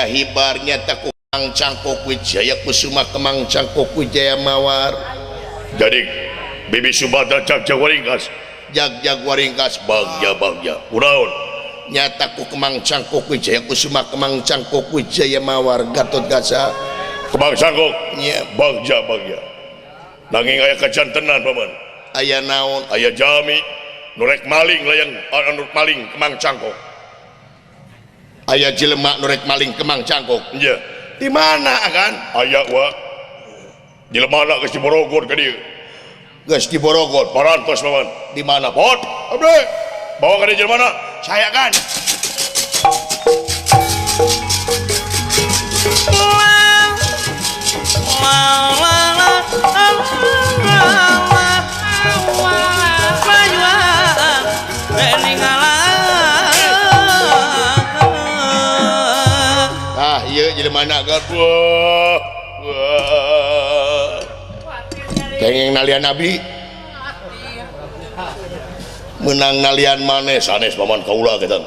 Aya hibar nyata ku Kemang Cangkok Wijaya Kusuma Kemang Cangkok Wijaya Mawar. Jadi Bibi Subadra jag-jag waringkas. Jag-jag waringkas bagja-bagja. Kunaon? Nyata ku Kemang Cangkok Wijaya Kusuma Kemang Cangkok Wijaya Mawar Gatot Kaca. Kemang Cangkok? Nya. Bagja-bagja. Nanging aya kajantenan paman. Aya naon? Aya jami nu rek maling layang anu maling Kemang Cangkok. Aya jelema nu rek maling Kemang Cangkok. Iya. Di mana kan? Aya wa. Jelema geus diborogor ka dieu. Geus diborogor. Parantos paman. Di mana? Pot. Abdi. Bawa ka dieu jelema. Saya kan. Ah, ieu jelema kan. Wah. Wah. Kenging nalian nabi. Menang nalian maneh sanes paman kaula kita.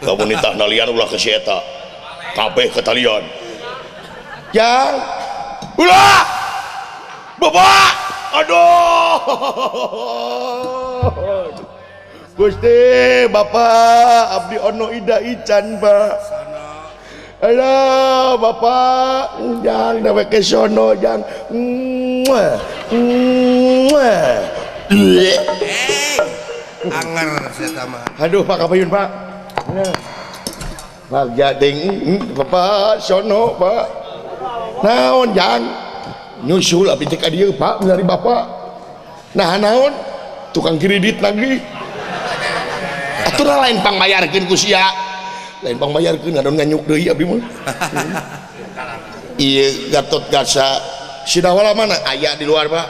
Kamu nitah nalian ulah ke si eta. Kabeh ketalian. Jang. Ulah. Bapak. Aduh. Gusti, Bapak, abdi ono ida ican, Pak. Alah, Bapak, jang dewek ke sono, jang. Muah. Muah. Anger saya mah. Aduh, Pak Kapayun, Pak. Bagja ding, Bapak sono, Pak. Naon, jang? Nyusul abdi teh ka dieu, Pak, mencari Bapak. Nah, naon? Tukang kredit lagi. Atuh lain pangbayarkeun ku sia. Lain pangbayarkeun ngadon nganyuk deui abdi mah. Ieu Gatot Kaca. Si Dawala mana? Aya di luar, Pak.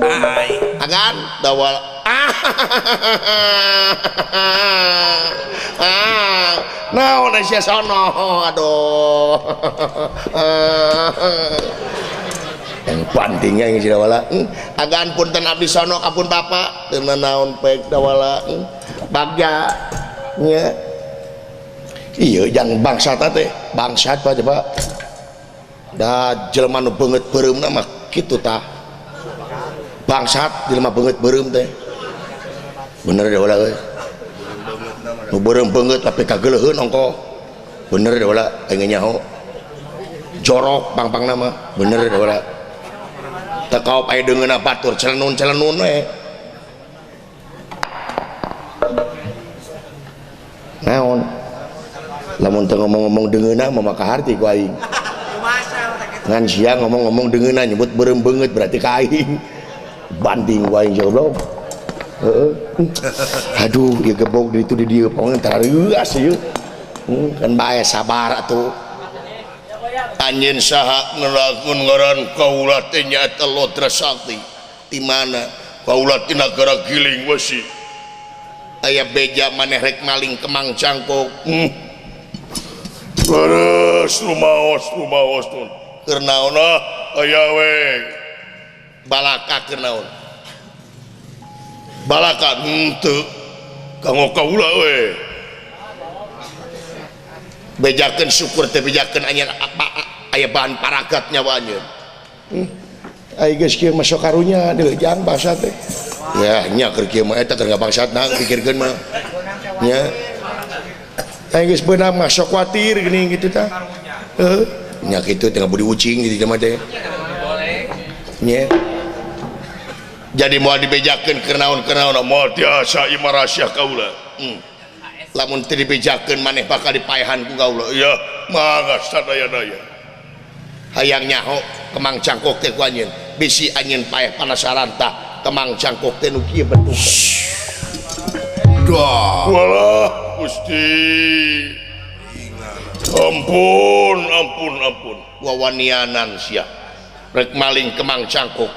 Hai. Agan Dawala. Ah. Naon sia sono? Aduh. Yang pantingnya yang si Dawala. Agan punten abdi sono kapun Bapak. Teu naon pek Dawala. Bagja. Nya. Iya jang bangsat teh, bangsat Pak coba. Da jelema nu beungeut beureumna mah kitu tah. Bangsat jelema beungeut beureum teh. Bener Dawala euy. Nu beureum beungeut tapi kageuleuheun ongkoh. Bener Dawala aing nyaho. Jorok pang-pangna mah, bener Dawala. Teu kaop aya deungeunna batur celenun-celenun we. Naon? Lamun teu ngomong-ngomong deungeunna mah maka harti ku aing. Ngan sia ngomong-ngomong deungeunna nyebut beureum beungeut berarti ka aing. Banding ku aing goblok. Heeh. Aduh, ieu gebog di ditu di dieu pokona tareuas ieu. Kan bae sabar atuh. Anjeun saha ngelamun ngaran kaula teh nyaeta Lodra Sakti. Di mana? Kaula ti nagara Giling Wesi. Aya beja maneh rek maling Kemang Cangkok. Leres rumaos rumaos tun. Keur naon? Ah, aya we. Balaka keur naon? Balaka henteu. Kanggo kaula we. Bejakeun syukur teh bejakeun anjeun apa aya bahan paragat nyawa anjeun. Ai geus kieu mah sok karunya deui jang bangsa teh. Ya nya keur kieu mah eta keur ngabangsatna pikirkeun mah. Nya. Ai geus beunang mah sok kuatir geuning kitu tah. Heuh, nya kitu teh ngabudi ucing kitu mah teh. Nya. Jadi moal dibejakeun keur naon-keur naon moal tiasa ieu mah rahasia kaula. Lamun teu dibejakeun maneh bakal dipaehan ku kaula. Ya, mangga sadaya-daya. Hayang nyaho Kemang Cangkok teh ku anjeun. Bisi anjeun paeh panasaran tah Kemang Cangkok teh nu kieu bentukna. Dah. Walah, Gusti. Ampun, ampun, ampun. Wawanianan sia. Rek maling Kemang Cangkok.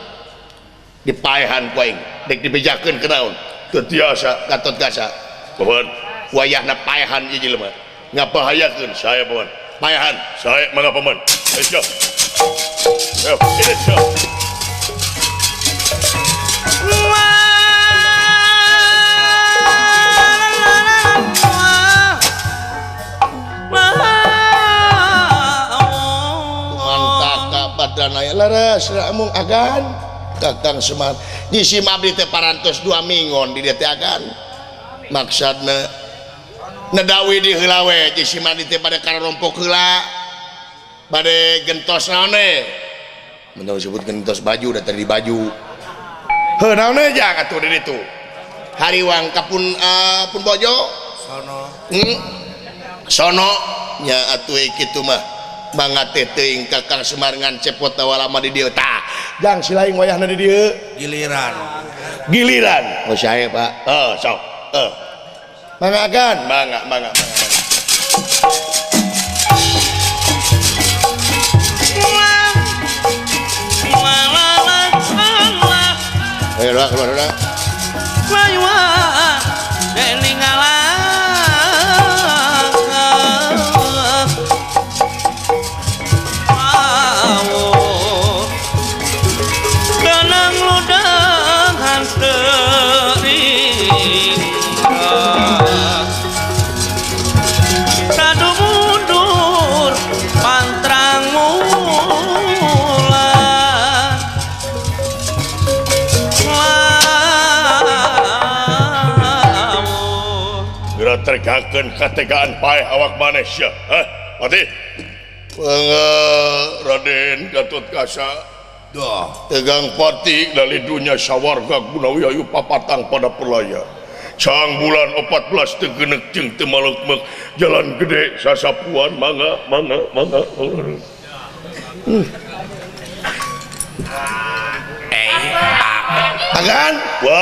Dipaehan ku aing, dek dibejakeun ke naon? Teu tiasa Gatot Kaca. Paman, wayahna paehan ieu jelema. Ngabahayakeun saya paman. Paehan saya mangga paman. Ayo. Ayo, ini siap. Wah. Badranaya leres amung agan Kakang Semar jisim abdi teh parantos 2 minggon di dieu teh agan maksudna nedawi di heula we jisim abdi teh bade kararompok heula bade gentos naon we mun disebut gentos baju da tadi baju heuh naon we jang atuh di ditu hariwang ka pun pun bojo sono sono nya atuh kitu mah mangga teh teuing Kakang Semar ngan cepot tawalama di dieu tah jang silaing wayahna di dieu giliran giliran oh sae Pak heuh sok heuh mangga agan mangga mangga mangga ayo lah keluar lah tergakeun kategaan paeh awak maneh sia. Hah, Patih. Raden Gatotkaca. Duh, tegang pati dari dunya sawarga gunawi ayu papatang pada perlaya. Cang bulan 14 teu geuneuk jeung teu maleukmeuk jalan gede sasapuan mangga mangga mangga. Agan, wa.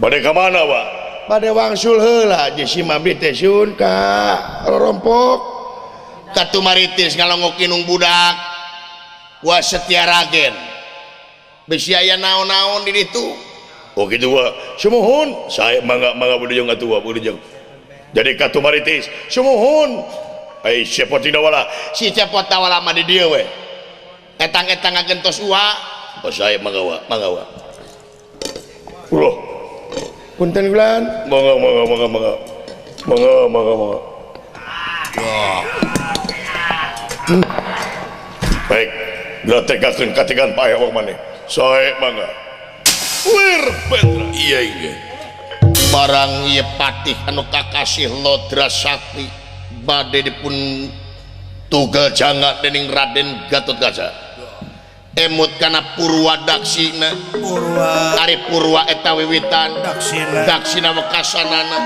Bade ka mana, Pak? Bade wangsul heula jeung si Mabdi teh sun ka rorompok. Katumaritis ngalongok inung budak. Wa Setia Ragen. Bisi aya naon-naon di ditu. Oh kitu, Pak. Sumuhun, sae mangga mangga budujung atuh, Pak, budujung. Jadi katumaritis, sumuhun. Ai cepot tawala. Si cepot tawala mah di dieu we. Etang-etang ngagentos ua. Oh sae mangga, Pak, mangga, Pak. Ulah. Punten bulan mangga mangga mangga mangga mangga mangga mangga. Baik, gratekakeun kategan paeh awak maneh. Sae mangga. Wir Petra. Iya iya. Barang ieu patih anu kakasih Lodra Sakti bade dipun tugel jangga dening Raden Gatotkaca. Emut kana Purwa Daksina. Purwa. Ari Purwa eta wiwitan. Daksina. Daksina wekasanana.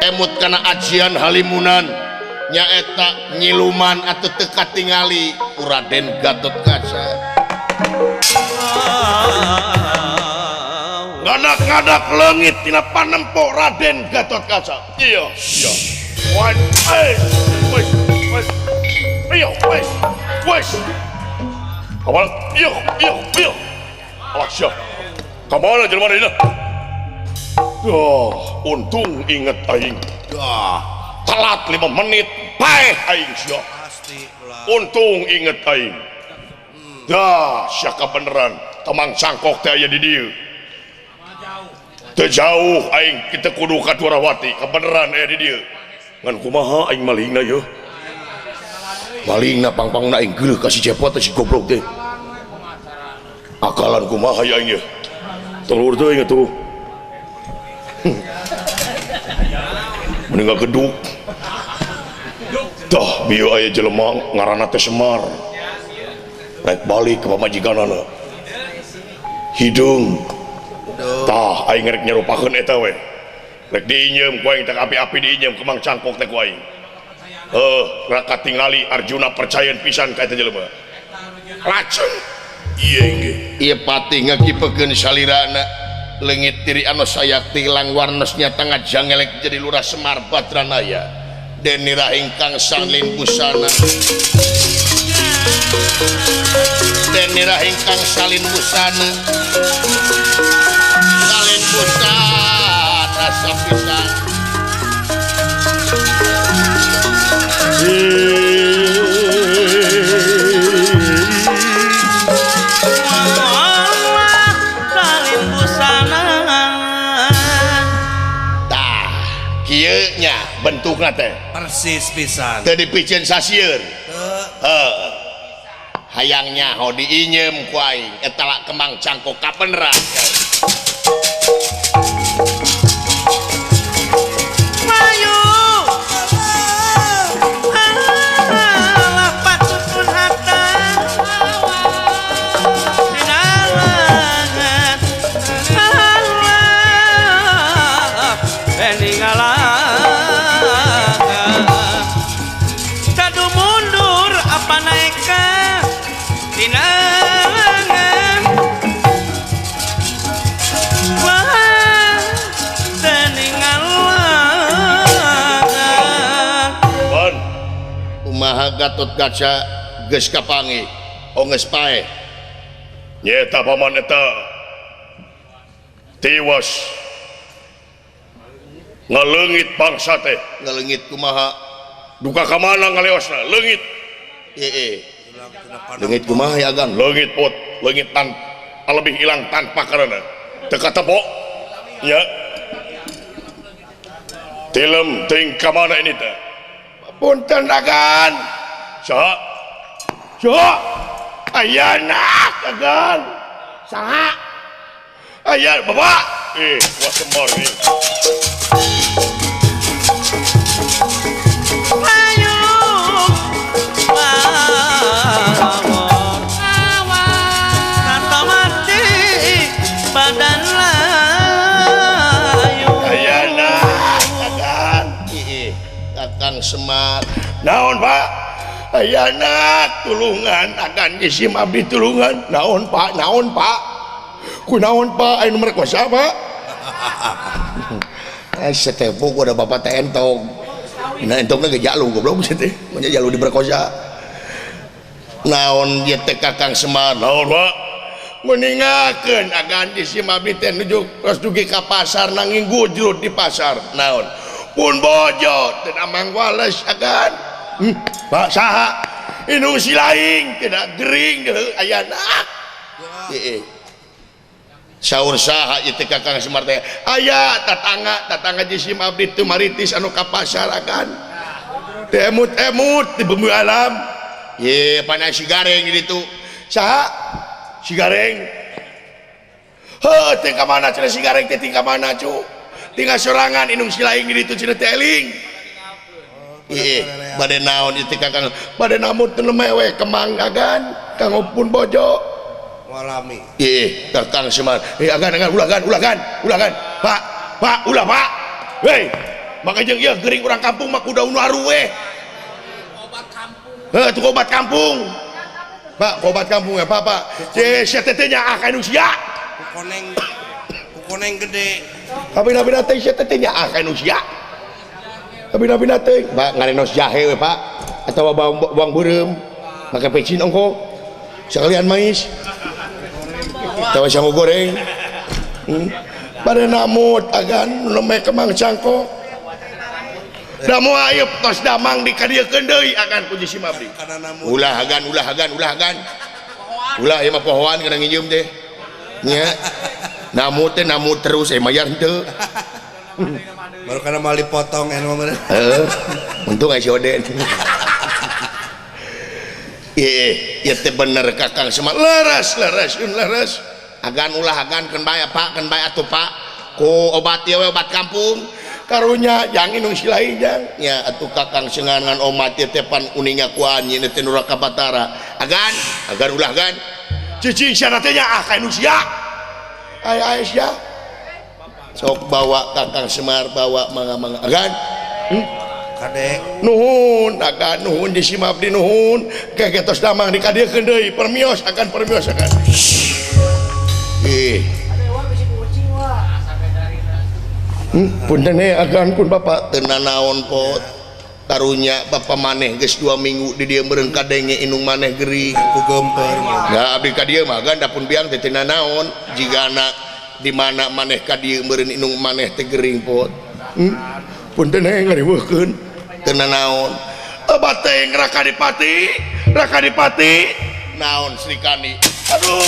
Emut kana ajian Halimunan nyaeta nyiluman atau teu katingali ku Raden Gatotkaca. Ngadak-ngadak leungit tina panempo Raden Gatotkaca. Iya, iya. Wes, wes, wes. Iya, wes, wes. Kamal, iya, iya, iya. Awas ya. Kamana jelema dina? Oh, untung inget aing. Telat 5 menit, paeh aing sia. Pasti ulah. Untung inget aing. Dah, sia kabeneran. Temang cangkok teh aya di dieu. Teu jauh aing kita kudu ka Dwarawati, kabeneran aya di dieu. Ngan kumaha aing malingna yeuh? Malingna pangpangna aing geuleuh ka si cepot teh si goblok teh. Akalan kumaha ya aing yeuh? Telur teuing atuh. Mending ngageduk. Tah bieu aya jelema ngaranna teh Semar. Rek balik ka pamajikanana. Hideung. Tah aing rek nyarupakeun eta we. Rek diinyeum ku aing teh api-api diinyeum ke Mang Cangkok teh ku aing. Raka tingali Arjuna percayain pisan ka eta jelema. Lajeng ieu inggih. Ieu patih ngakipekeun salirana leungit diri anu sayakti lang warnos nyata ngajangelek jadi Lurah Semar Badranaya. Denira ingkang salin busana. Denira ingkang salin busana. Salin busana sapisan. Salin busana. Tah, kieu nya bentukna teh. Persis pisan. Teu dipicen sasieun. Heuh, Hayang nyaho diinyeum ku aing eta la Kemang Cangkok kapeneran. Mayu alah patutun hatta dinalangan alah beningalangan kadu mundur apa naik dinalangan wah deningalangan. Pan Kumaha Gatot Kaca geus kapanggih oh geus paeh nyeta paman eta tiwas ngaleungit bangsa teh. Ngaleungit kumaha? Duka ka mana ngaleosna leungit. Heeh. Leungit kumaha ya Gang? Leungit pot, leungit tan lebih hilang tanpa karena teu katepok nya. Tilem ting ka mana ini teh? Punten Agan. Saha? Saha? Ayana Agan. Saha? Aya bapak. Wah semar nih. Ayo mawar kata mati badan layu. Ayana Agan. Ih, Kakang Semar. Naon Pak? Ayana tulungan agan jisim abdi tulungan. Naon Pak? Naon Pak? Kunaon Pak? Aya nu merkosa Pak? Setepo gua ada bapak teh entong. Nah entongna ge jalu goblok teh. Mun jalu diperkosa. Naon ieu teh Kakang Semar? Naon Pak? Meningakeun agan jisim abdi teh nuju tos dugi ka pasar nanging gujrut di pasar. Naon? Pun bojo teu amang wales agan. Pak saha? Indung si laing tidak gering deui ayana. Heeh. Saur saha ieu teh Kakang Semar teh? Aya tatangga jisim abdi teu maritis anu ka pasar agan. Teu emut-emut di bumi alam. Ye pana si Gareng di ditu. Saha? Si Gareng. Heuh teh ka mana cenah si Gareng teh tingkah mana cu? Tinggal sorangan indung si laing di ditu cenah teh eling. Ih, bade naon ieu teh Kakang? Bade namut teu we kemang agan kanggo pun bojo. Walami. Ih, Kakang Semar. Agan agan ulah gan, ulah gan, ulah gan. Pak, Pak, ulah Pak. Hei, maka jeung ieu gering urang kampung mah kuda nu aru we. Obat kampung. Heuh, tuh obat kampung. Pak, obat kampung ya, Pak, Pak. Sia teh nya ah ka nu sia. Kukoneng, kukoneng gede. Kabina-bina teh sia teh nya ah ka nu sia. Kabina-bina teh, Pak, ngarenos jahe we, Pak. Atawa bawang beureum. Make pecin ongko. Sekalian mais. Tawa sangu goreng. Pada namut agan nu Kemang Cangkok. Da moal ieu tos damang dikadiekeun deui agan ku jisim abdi. Ulah agan, ulah agan, ulah agan. Ulah ieu mah pohoan kana nginjeum teh. Nya. Namut teh namut terus mayar henteu. Baru kana mal dipotong anu mah. Heeh. Untung aya si Oden. Ih, ieu teh bener Kakang Semar. Leres, leres, leres. Agan ulah agan keun bae Pak, keun bae atuh Pak. Ku obat ieu we obat kampung. Karunya jang indung si lain jang. Nya atuh Kakang sengan ngan omat ieu teh pan uninga ku anjeun teh nu Raka Batara. Agan, agan ulah agan. Cicing sia teh nya ah ka indung sia. Aya aya sia. Sok bawa Kakang Semar bawa mangga-mangga. Agan. Kade. Nuhun, agan nuhun jisim abdi nuhun. Keke tos damang dikadiekeun deui permios agan permios agan. Ih. Punten he agan pun bapak teu nanaon pot. Karunya bapak maneh geus 2 minggu di dieu meureun kadenge indung maneh gering. Ku gemper. Da abdi ka dieu mah agan da pun biang teh teu nanaon jigana di mana maneh ka dieu meureun indung maneh teh gering pot. Punten he ngariweuhkeun teu nanaon. Obat teh Raka Dipati, Raka Dipati. Naon Sri Kandi? Aduh.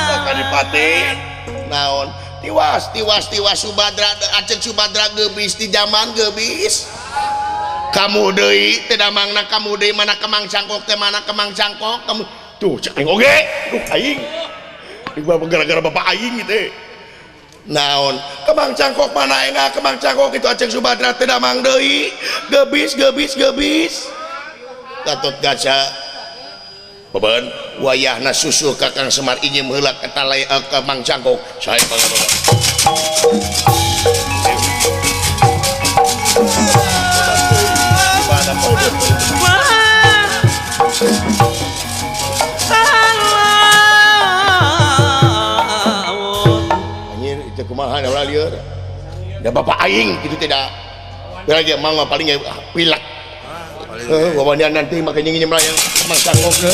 Raka Dipati. Naon? Tiwas tiwas tiwas Subadra Aceng Subadra geubis di zaman geubis. Kamu deui teu damangna kamu deui mana kemang cangkok teh mana kemang cangkok kamu tuh cek aing oge. Duh aing. Gara-gara bapak aing gitu. Naon kemang cangkok mana enggak kemang cangkok itu Aceng Subadra teu damang deui. Geubis geubis geubis. Gatot Kaca beban wayahna susul Kakang Semar injem heula eta kemang cangkok. Saya bangga. Anjir itu kumaha ulah lieur. Da bapak aing kitu tidak. Lagi mang mah paling pilek. Wawanian nanti makanya nginjem layang kemang cangkok ke.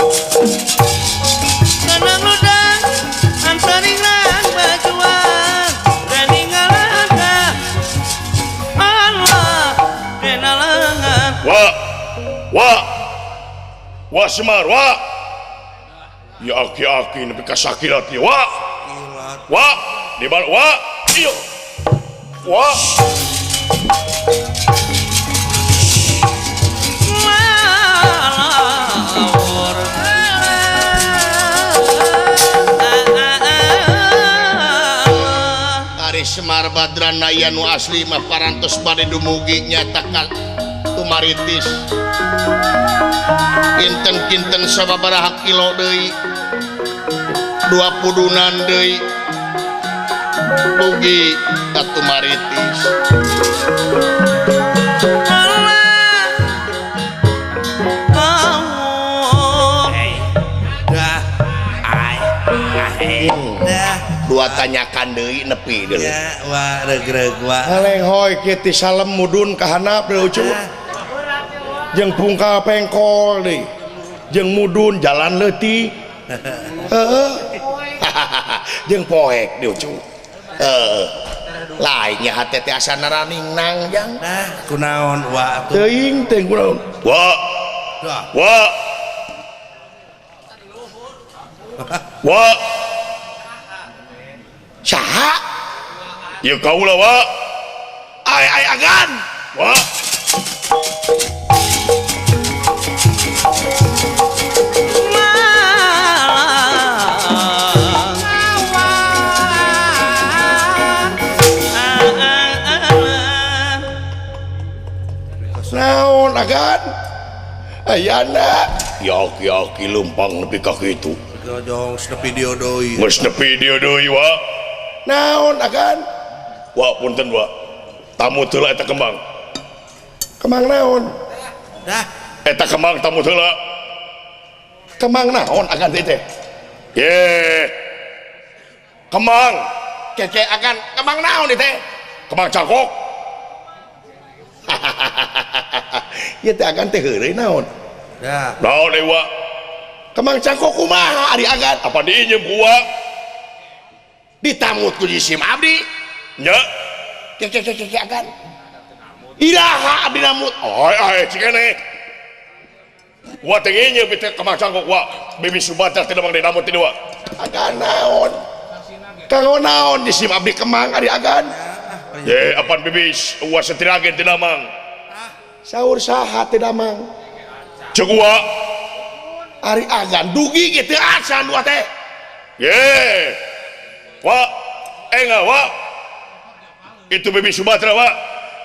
Kanang ludang antaringan bajuan deningalaga Allah denalangan. Wa wa wa Semar wa. Ya aki-aki nepi ka sakilat ieu wa. Wa di bal wa ieu. Wa Semar Badranaya nu asli mah parantos bade dumugi nyata ka Tumaritis. Kinten-kinten sababaraha kilo deui. Dua pudunan deui. Dugi ka Tumaritis. Dua tanyakan deui nepi deui. Ya, wa regreg wa. Halenghoy kieu ti salem mudun ka handap deui ucu. Jeung pungkal pengkol deui. Jeung mudun jalan leutik. Heeh. Jeung poek deui ucu. Heeh. Lain nya hate teh asa naraning nang jang. Nah, kunaon wa atuh. Teuing teh kunaon. Wa. Wa. Wa. Saha? Ieu kaula wa. Ai ai agan. Wa. Naon agan? Ayana. Ya aki-aki lempang nepi ka kitu. Jong nepi dieu deui. Geus nepi dieu deui wa. Naon agan? Wa punten wa. Tamu heula eta kembang. Kembang naon? Dah. Eta kembang tamu heula. Kembang naon agan teh? Ye. Kembang. Keke agan kembang naon teh? Kembang cangkok. Ieu teh agan teh heureuy naon? Dah. Naon deui wa? Kembang cangkok kumaha ari agan? Apa diinjem ku wa? Ditamut ku jisim abdi. Nya. Keke keke keke agan. Iraha abdi namut. Ai ai cikene. Wa teh nginjem teh kembang cangkok wa. Bibi Subadra teh mang dinamut teh wa. Agan naon? Kanggo naon jisim abdi kembang ari agan? Ye apan bibi wa setiragen teh damang. Saur saha teh damang? Ceuk wa. Ari agan dugi ge teu acan wa teh. Ye. Wa, enggak wa. Itu Bibi Subadra wa.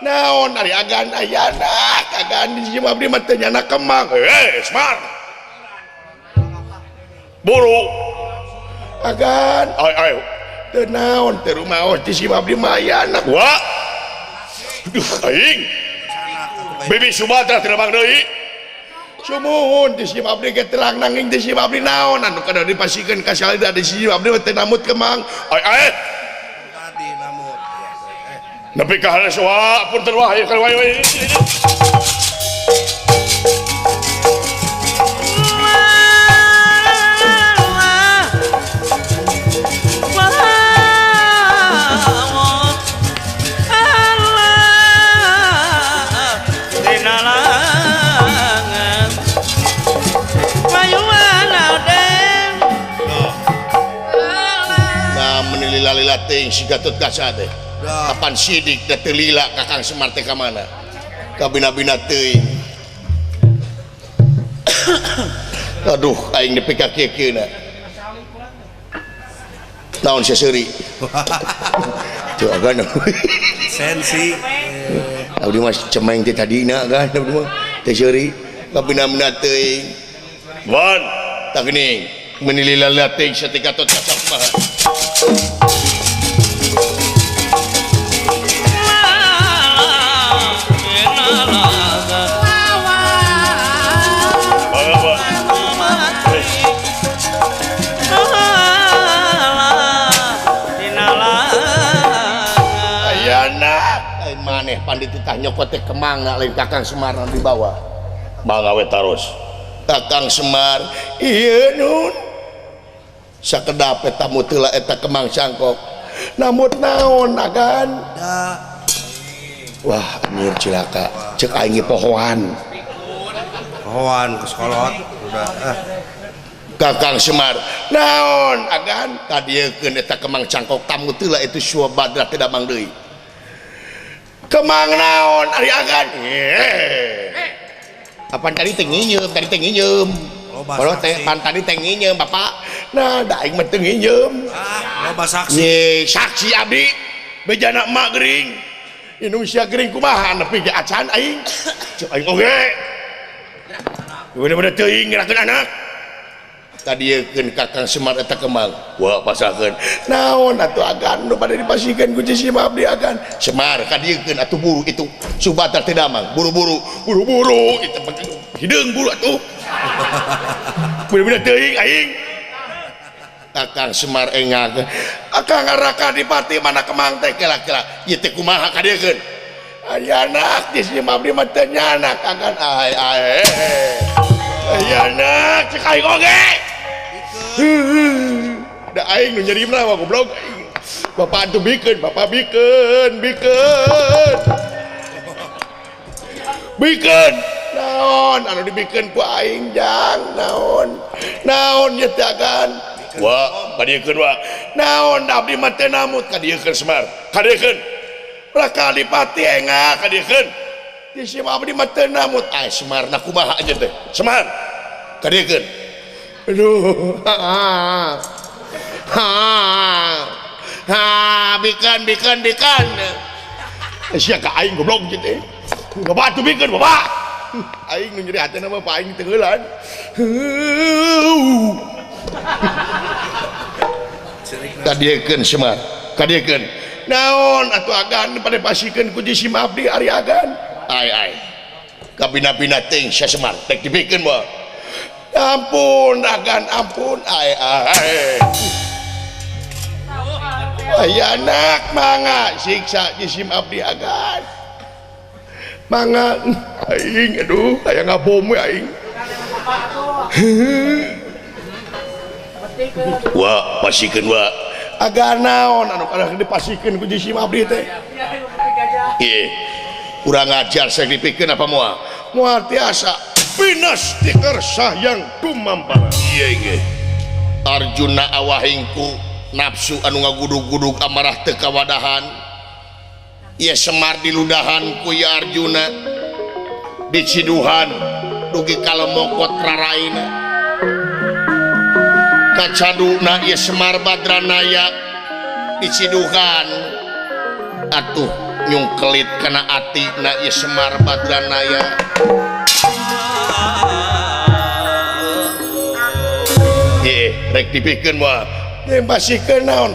Naon ari agan ayana agan di sini abdi mah teu nyana kemang. Semar. Buru. Agan. Ay ay. Teu naon teu rumaos di sini abdi mah ayana. Wa. Duh aing. Bibi Subadra teu bang deui. Sumuhun di sini abdi ge terang nanging di sini abdi naon anu kada dipasikeun ka salida di sini abdi teh namut kemang. Ay ay. Tadi namut. Nepi ka hanes wa punten wa hayu ka wa. Lila teuing si Gatot Kaca teh. Kapan sidik da teu lila Kakang Semar teh ka mana? Kabina-bina teuing. Aduh, aing nepi ka kieu-kieuna. Naon seseuri? Teu agan. Sensi. Abdi mah cemeng teh tadina kan abdi mah teh seuri. Kabina-bina teuing. Wan, tah geuning meuni lila teuing si Gatot Kaca kumaha. Maneh pandititah nyokot teh kemang lain Kakang Semar di bawah. Mangga we taros. Kakang Semar, ieu nun. Sakedap eta muteula eta kemang cangkok. Namut naon agan? Wah, anjir cilaka. Cek aing pohoan. Pohoan ke sekolot udah. Kakang Semar, naon agan? Kadieukeun eta kemang cangkok tamu teula itu Subadra teh damang deui. Kemang naon ari agan? Apan tadi teh nginyeum, tadi teh nginyeum. Kalau teh pan tadi teh nginyeum, Bapak. Nah, da aing mah teu nginyeum. Ah, loba saksi. Ye, saksi abdi. Bejana emak gering. Indonesia gering kumaha nepi ge acan aing. Cek aing oge. Bener-bener teuing ngerakeun anak. Tadiekeun Kakang Semar eta kemang. Wah, pasakeun. Naon atuh agan nu bade dipasikeun ku si abdi agan. Semar kadiekeun atuh buru itu. Subadra teh damang, buru-buru, buru-buru itu hideung buru atuh. Bener-bener teuing aing. Kakang Semar engag. Akang Raka Dipati mana kemang teh kela-kela. Ieu teh kumaha kadiekeun? Aya anak di si abdi mah teu nyanak agan ai ai. Aya anak cek aing oge. Da aing nu nyeri mah goblok. Bapak atuh bikeun, bapak bikeun, bikeun. Bikeun. Naon anu dibikeun ku aing jang naon? Naon ieu teh agan? Wah, kadiekeun wa. Naon abdi mah teu namut kadiekeun Semar. Kadiekeun. Raka Adipati engah kadiekeun. Di si abdi mah teu namut. Ai Semar na kumaha aja teh? Semar. Kadiekeun. Aduh. Ha. Ha. Ha, bikeun bikeun bikeun. Sia ka aing goblok kitu teh. Bapak atuh bikeun, Bapak. Aing nu nyeri hatena mah Pak aing teu heulan. Kadiekeun Semar, kadiekeun. Naon atuh agan pada pasikeun ku si abdi ari agan. Ai ai. Kabina-bina teuing sia Semar, tek dibikeun mah. Ampun agan ampun ai ai. Aya anak mangga siksa jisim abdi agan. Mangga aing aduh aya ngabom we aing. Wa pasikeun wa. Agan naon anu kalah dipasikeun ku jisim abdi teh. Ieu kurang ajar saya dipikeun apa moal? Moal tiasa. Pinas dikersa yang tumampara. Iya nggih. Arjuna awahingku nafsu anu ngagudug-gudug amarah teu kawadahan. Ieu Semar diludahan ku ya Arjuna. Diciduhan dugi kalemokot raraina. Kacaduna ieu Semar Badranaya diciduhan. Atuh nyungkelit kana atina ieu Semar Badranaya. Rek dipikeun mah dipasikeun naon?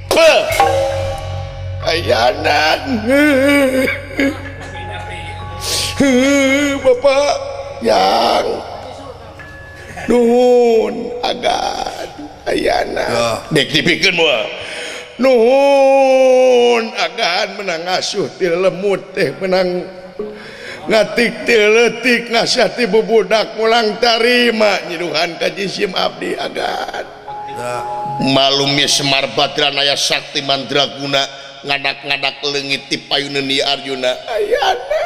Beuh. Aya anak. Bapak yang nuhun agan aya anak. Dek dipikeun mah. Nuhun agan menang asuh ti lemut teh menang ngatik ti leutik ngasih ti bubudak mulang tarima nyiduhan ka jisim abdi agan. Malum Semar Badranaya sakti mandraguna ngadak-ngadak leungit ti payuneun Arjuna. Ayana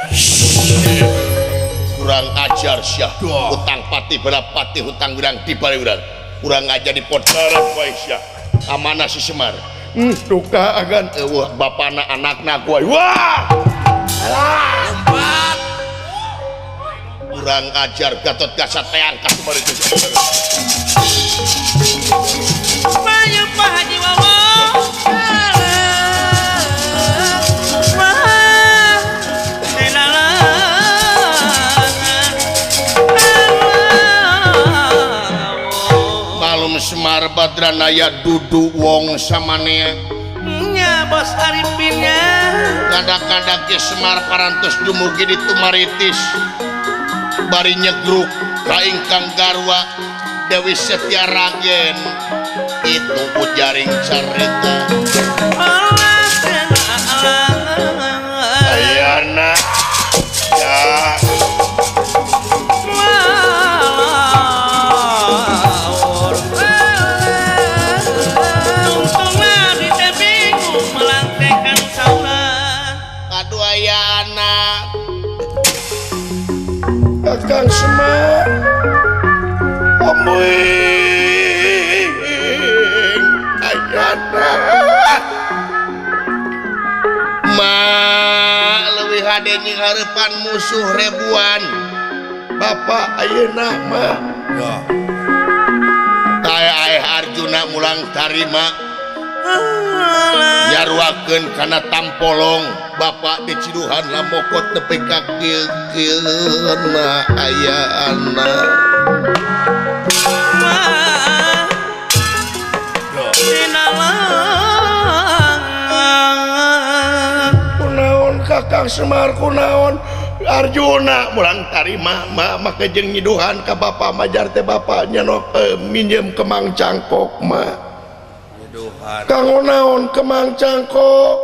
kurang ajar sia hutang pati berapati hutang wirang di bari wirang kurang ajar di podaran wae sia. Amanah si Semar. Duka agan eueuh bapana anakna ku aing. Wah! Alah, lompat. Kurang ajar Gatot Kaca teang ka Semar itu. Banyak Pak Haji Wawo. Semar Badranaya duduk wong samanea nya bos Aripinnya ngadak-ngadak ge Semar parantos dumugi di Tumaritis bari nyegruk ka ingkang garwa Dewi Setia Ragen itu ujaring carita ayana ya Kakang Semar omuing ayana ma leuwih hade nying hareupan musuh ribuan bapak ayeuna mah kae aeh Arjuna mulang tarima nyaruakeun kana tampolong bapak di Ciduhan lamokot nepi ka kieu-kieuna aya anak kunaon Kakang Semar kunaon Arjuna mulang tarima ma make jeung nyiduhan ka bapak majar teh bapak nyanok minjem kemang cangkok ma kanggo naon kemang cangkok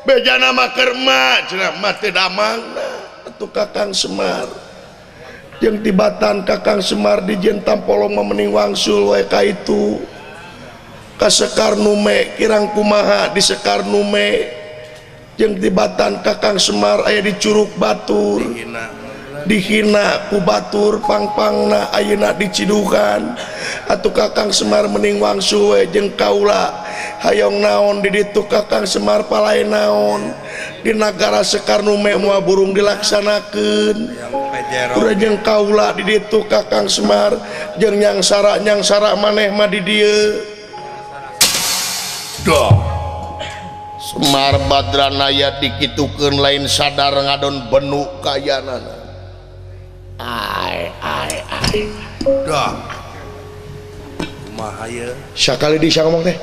bejana mah keur ma cenah mah teu damangna atuh Kakang Semar jeung tibatan Kakang Semar dijieun tampolong mah mending wangsul we ka itu ka Sekar Nume kirang kumaha di Sekar Nume jeung tibatan Kakang Semar aya di Curug Batur dihina ku batur pangpangna ayeuna dicidukan atuh Kakang Semar mending wangsul we jeung kaula hayong naon di ditu Kakang Semar palai naon di nagara Sekar Nume moal burung dilaksanakeun urang jeung kaula di ditu Kakang Semar jeung nyangsara maneh mah di dieu doh Semar Badranaya dikitukeun lain sadar ngadon benu kayanana ai ai ai dah kumaha ieu sakali di ngomong teh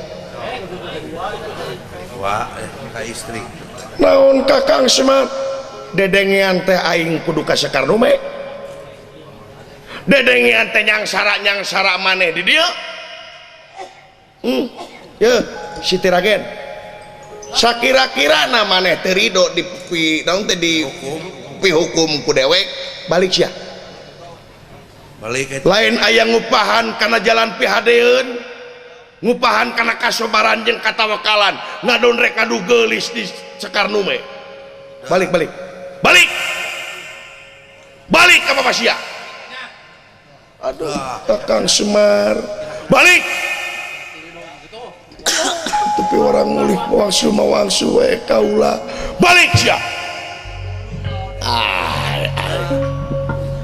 wah ka istri naon Kakang Semar dedengean teh aing kudu ka Sekar Nume dedengean teh nyangsara maneh di dieu yeuh Siti Ragen sakira-kirana maneh teu rido di naon teh di pihukum ku dewek balik sia balik lain aya ngupahan kana jalan pihadeun ngupahan kana kasobaran jeung katawakalan ngadon rek adu geulis di Sekar Nume balik balik balik balik ka bapak sia aduh Kakang Semar balik tapi orang mulih wangsu mah wangsu we kaula balik sia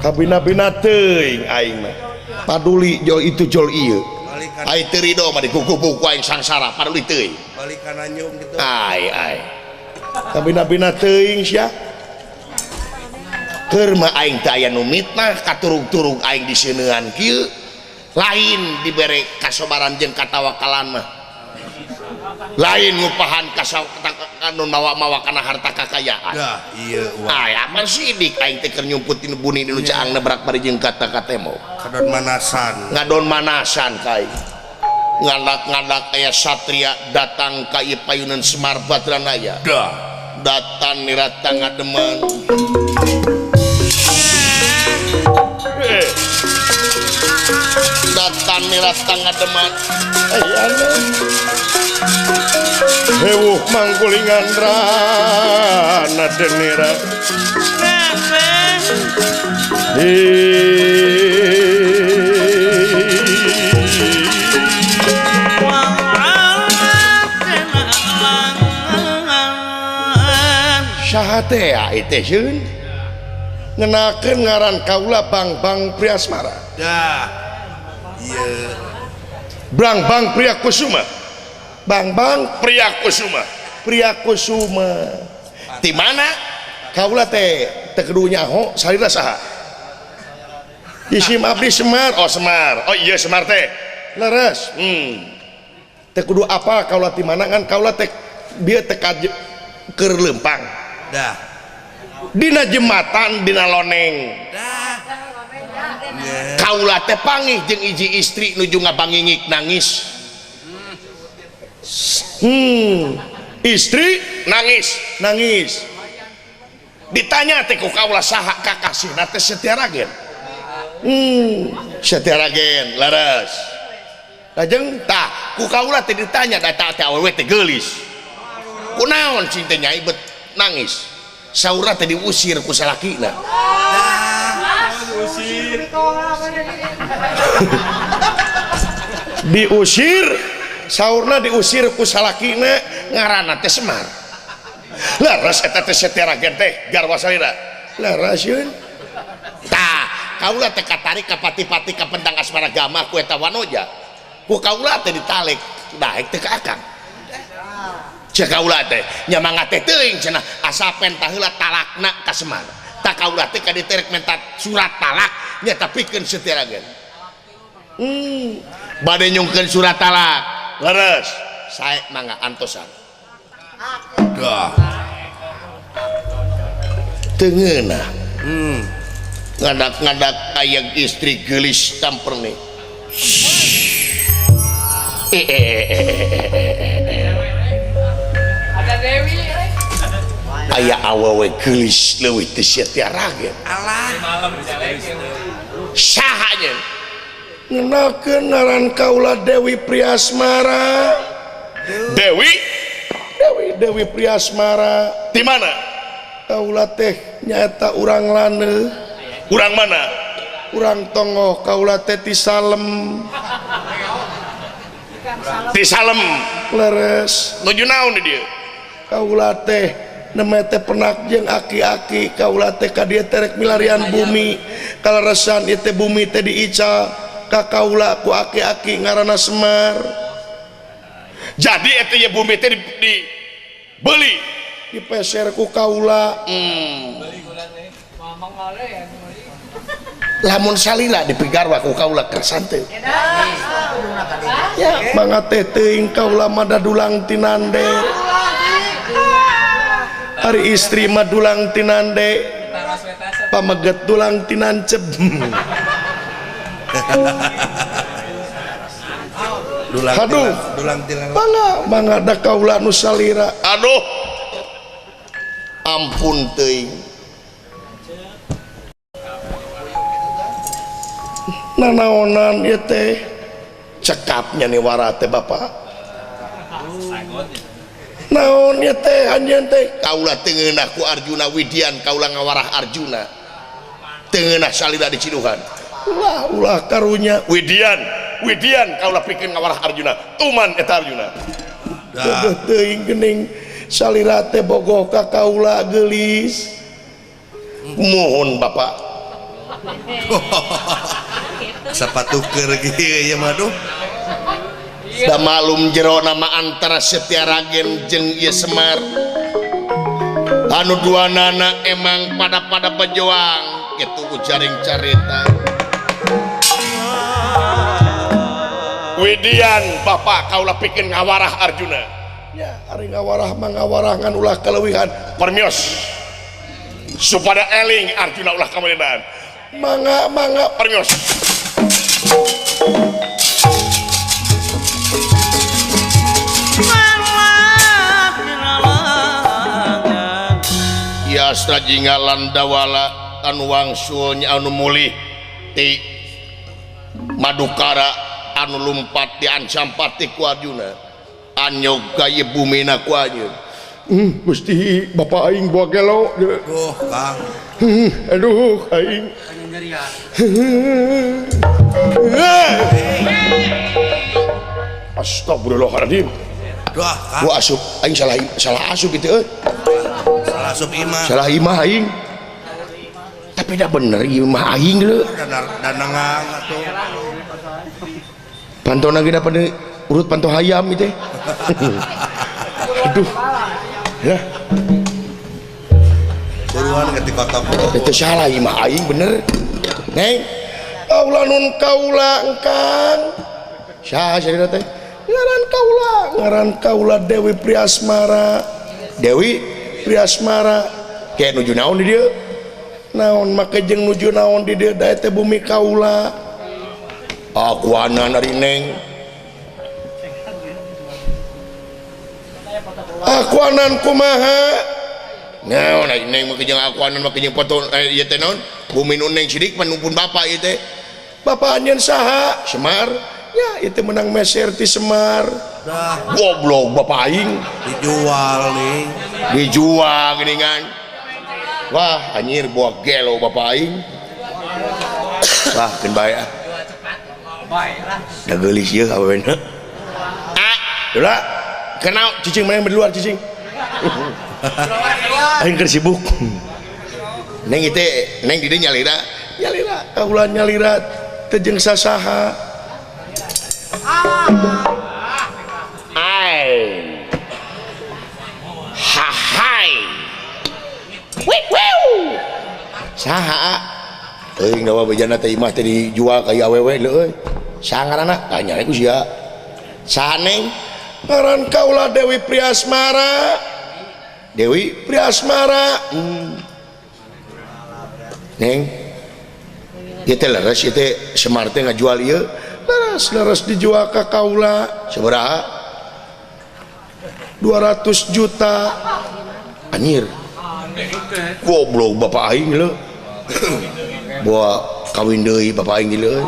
kabina-bina teuing aing mah paduli jol itu jol ieu ai teu rido mah dikukupu ku aing sangsara paduli teuing balik kana nyum kitu ai ai kabina-bina teuing sia keur mah aing teh aya nu mitnah katurug-turug aing diseunean kieu lain dibere kasobaran jeung katawakalan mah lain ngupahan anu mawa-mawa kana harta kakayaan dah ieu ai aman sidik aing teh keur nyumputin buni dinu caang nebrak bari jeung kata ka tembok kadon manasan ngadon manasan ka aing ngadak-ngadak aya satria datang ka ieu payunan Semar Badranaya dah datan nirata ngademan datan nirata ngademan ayana hewuh mangkulingan rana denira Saha teh ya teh sieun ngenakeun ngaran kaula Bangbang Priasmara. Dah. Ieu. Bangbang Priakusuma. Bangbang Priakusuma. Priakusuma. Di mana? Kaula teh teu kudu nyaho salira saha? Isim abdi Semar. Oh Semar. Oh iya Semar teh. Leres. Teu kudu apa kaula ti mana ngan kaula teh bieu teh keur leumpang. Dah. Dina jembatan dina loneng. Dah. Kaula teh pangih jeung hiji istri nuju ngabangingik nangis. Istri nangis, nangis. Ditanya teh ku kaula saha kakasihna teh Setiaragen. Setiaragen leres. Lajeng tah ku kaula teh ditanya da teh awewe teh geulis. Kunaon cing teh nyai bet nangis. Saurna teh diusir ku salakina. Diusir, saurna diusir ku salakina ngaranna teh Semar. Leres eta teh Setiaragen teh garwa salira. Leres yeun. Tah, kaula teh katarik ka pati-pati ka pentang asmara gama ku eta wanoja. Ku kaula teh ditalik, daek teh ka akang. Cek kaula teh nya mangga teh teuing cenah asa pentah heula talakna ka Semar. Tah kaula teh ka diterek menta surat talak nya tapikeun Setiaragen. Bade nyungkeun surat talak. Leres. Sae mangga antosan. Dah. Teu ngeunah. Ngadak-ngadak aya istri geulis tamperne. Ada Dewi. Aya awewe geulis leuwih ti Setiaragen. Alah. Saha nya? Ngenakeun ngaran kaula Dewi Priasmara. Dewi? Dewi Dewi Priasmara. Di mana? Kaula teh nyaeta urang laneuh. Urang mana? Urang Tonggoh. Kaula teh ti Salem. Ti Salem. Leres. Nuju naon di dieu? Kaula teh neme teh penak jeung aki-aki. Kaula teh ka dieu terek milarian bumi. Kaleresan ieu teh bumi teh diical ka kaula ku aki-aki ngaranna Semar. Jadi eta ye bumi teh dibeli, dipeser ku kaula. Lamun salila dipigarwa ku kaula kersan teu. Ya mangga teh teuing kaula mah dadulang tinande. Ari istri mah dulang tinande. Pameget dulang tinanceb. Aduh, mangga mangga da kaula nu salira. Aduh. Ampun teuing. Nanaonan ieu teh cekapnya nih wara teh bapak. Naon ieu teh anjeun teh kaula teu ngeunah ku Arjuna Widian kaula ngawarah Arjuna. Teu ngeunah salira diciduhan. Ulah ulah karunya Widian, Widian kaula pikeun ngawarah Arjuna. Tuman eta Arjuna. Teuh teuing geuning salira teh bogoh ka kaula geulis. Mohon bapak. Sepatu keur kieu ieu mah duh. Da malum jero nama antara Setiaragen jeung ieu Semar. Anu duanana emang pada-pada pejuang kitu ujaring carita. Widian bapak kaula pikeun ngawarah Arjuna. Ya ari ngawarah mah ngawarah ngan ulah kaleuwihan. Permios. Supada eling Arjuna ulah kameunaan. Mangga mangga permios. Yastra jinggalan dawala anu wangsulnya anu mulih ti Madukara anu lumpat diancam pati ku Arjuna anyog ka ieu bumina ku anjeun. Gusti bapak aing boa gelo. Duh Kang. Aduh aing. Astagfirullahaladzim. Duh Kang. Gua asup aing salah asup itu euy. Salah asup imah. Salah imah aing. Tapi dah bener imah aing leuh. Danangang atuh. Pantona ge da urut panto hayam ieu teh. Aduh. Ya. Buruan ke dikotok. Itu salah imah aing bener. Neng. Kaula nun kaula engkang. Saha sarira teh? Ngaran kaula, ngaran kaula Dewi Priasmara. Dewi Priasmara. Kayak nuju naon di dieu? Naon make jeung nuju naon di dieu da teh bumi kaula. Akuanan ari neng. Akuanan kumaha? Naon ari neng make jeung akuanan make jeung foto ieu teh naon? Bumi nu neng sidik panumpun bapak ieu teh. Bapak anjeun saha? Semar. Ya itu menang meser ti Semar. Dah. Goblok bapak aing dijual nih. Dijual geuningan. Wah, anjir buah gelo bapak aing. Wah, keun bae ah. Da geulis ieu awewena. Ah, ulah. Kenal cicing main di luar cicing. Aing keur sibuk. Neng ieu teh, neng di dieu nyalira. Nyalira, kaula nyalira teu jeung sasaha. Ai. Hahai. Wih wiu. Saha? Euy gawa bejana teh imah teh dijual ka ieu awewe leuh euy. Saha ngaranna? Tanya ku sia. Saha neng? Ngaran kaula Dewi Priasmara. Dewi Priasmara. Neng. Ieu teh leres ieu teh Semar teh ngajual ieu. Leres leres dijual ka kaula. Sabaraha? 200 juta. Anjir. Goblok bapak aing leuh. Bawa kawin deui bapak aing leuh.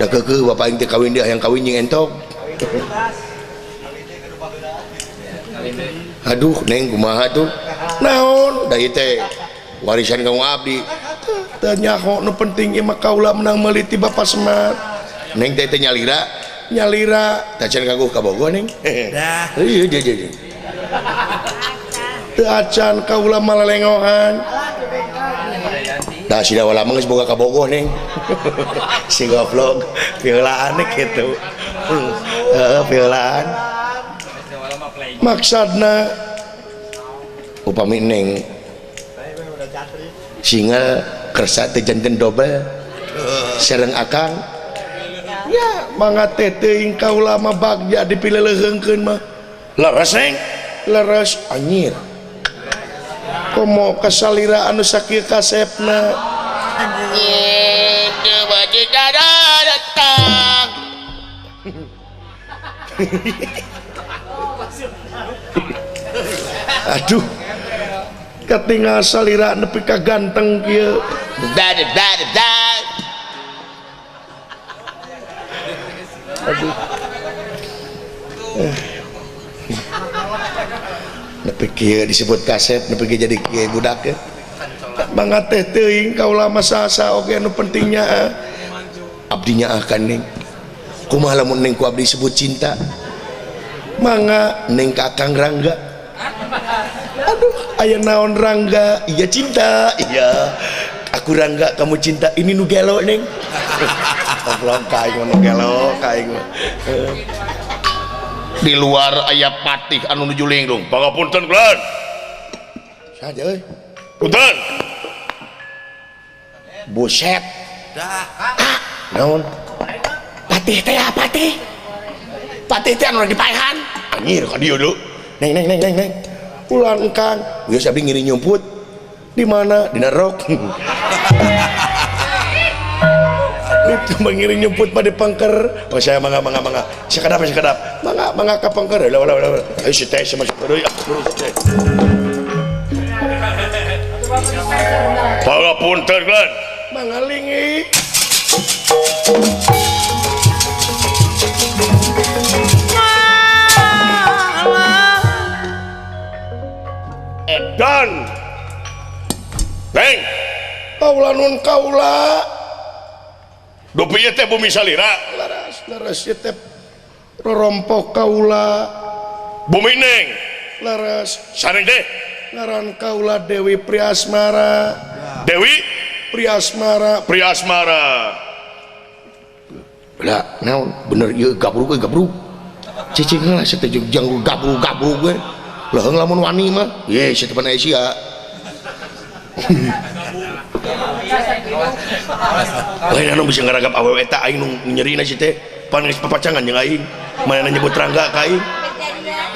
Da keukeuh bapak aing teh kawin deui hayang kawin jeung entok. Aduh neng kumaha tuh? Naon? Da ieu teh warisan kamu abdi. Teu nyaho nu penting ieu mah kaula menang meuli ti Bapak Semar. Neng teh teh nyalira, nyalira. Tah can kaguh ka Bogor neng. Dah. Iya iya iya. Teu acan kaula malalengohan. Tah sida wala mah geus boga ka Bogor neng. Si goblok peulaan kitu. Heeh peulaan. Maksudna upami neng singa kersa teh janten dobel sareng akang ya mangga teh teuing kaula mah bagja dipileuleheungkeun mah leres neng leres anjir komo kasalira anu sakieu kasepna aduh katingal salira nepi ka ganteng kieu. Aduh. Nepi kieu disebut kasep, nepi kieu jadi kieu budak ya. Mangga teh teuing kaula mah sasa oge nu pentingnya abdinya akan neng. Kumaha lamun neng ku abdi sebut cinta? Mangga neng ka Kang Rangga. Aduh, aya naon Rangga? Iya cinta, iya. Aku Rangga, kamu cinta. Ini nu gelo neng. Goblok ka aing nu gelo ka aing. Di luar aya patih anu nuju linglung. Pangapunten kula. Saha euy? Punten. Buset. Dah. Ah, naon? Patih teh patih. Patih teh anu dipaehan. Anjir ka dieu deui. Neng neng neng neng neng. Ulah engkang, geus abdi ngiring nyumput. Di mana? Dina rok. Itu mengiring nyumput mah di pengker. Oh saya mangga mangga mangga. Sakedap sakedap. Mangga mangga ka pengker. Lah lah lah. Ayo si teh sama si deui. Terus teh. Pangapunten kula. Mangga lingi. Edan. Neng. Kaula nun kaula. Dupi ieu teh bumi salira. Leres leres ieu teh rorompok kaula. Bumi neng. Leres. Sareng teh. Ngaran kaula Dewi Priasmara. Dewi Priasmara. Priasmara. Lah, naon bener ieu gabrug euy gabrug. Cicing heula sia teh jeung gabrug-gabrug we. Leuheung lamun wani mah. Ye sia teh pan sia. Lain anu bisa ngaragap awewe eta aing nu nyerina si teh. Pan geus papacangan jeung aing. Manehna nyebut Rangga ka aing.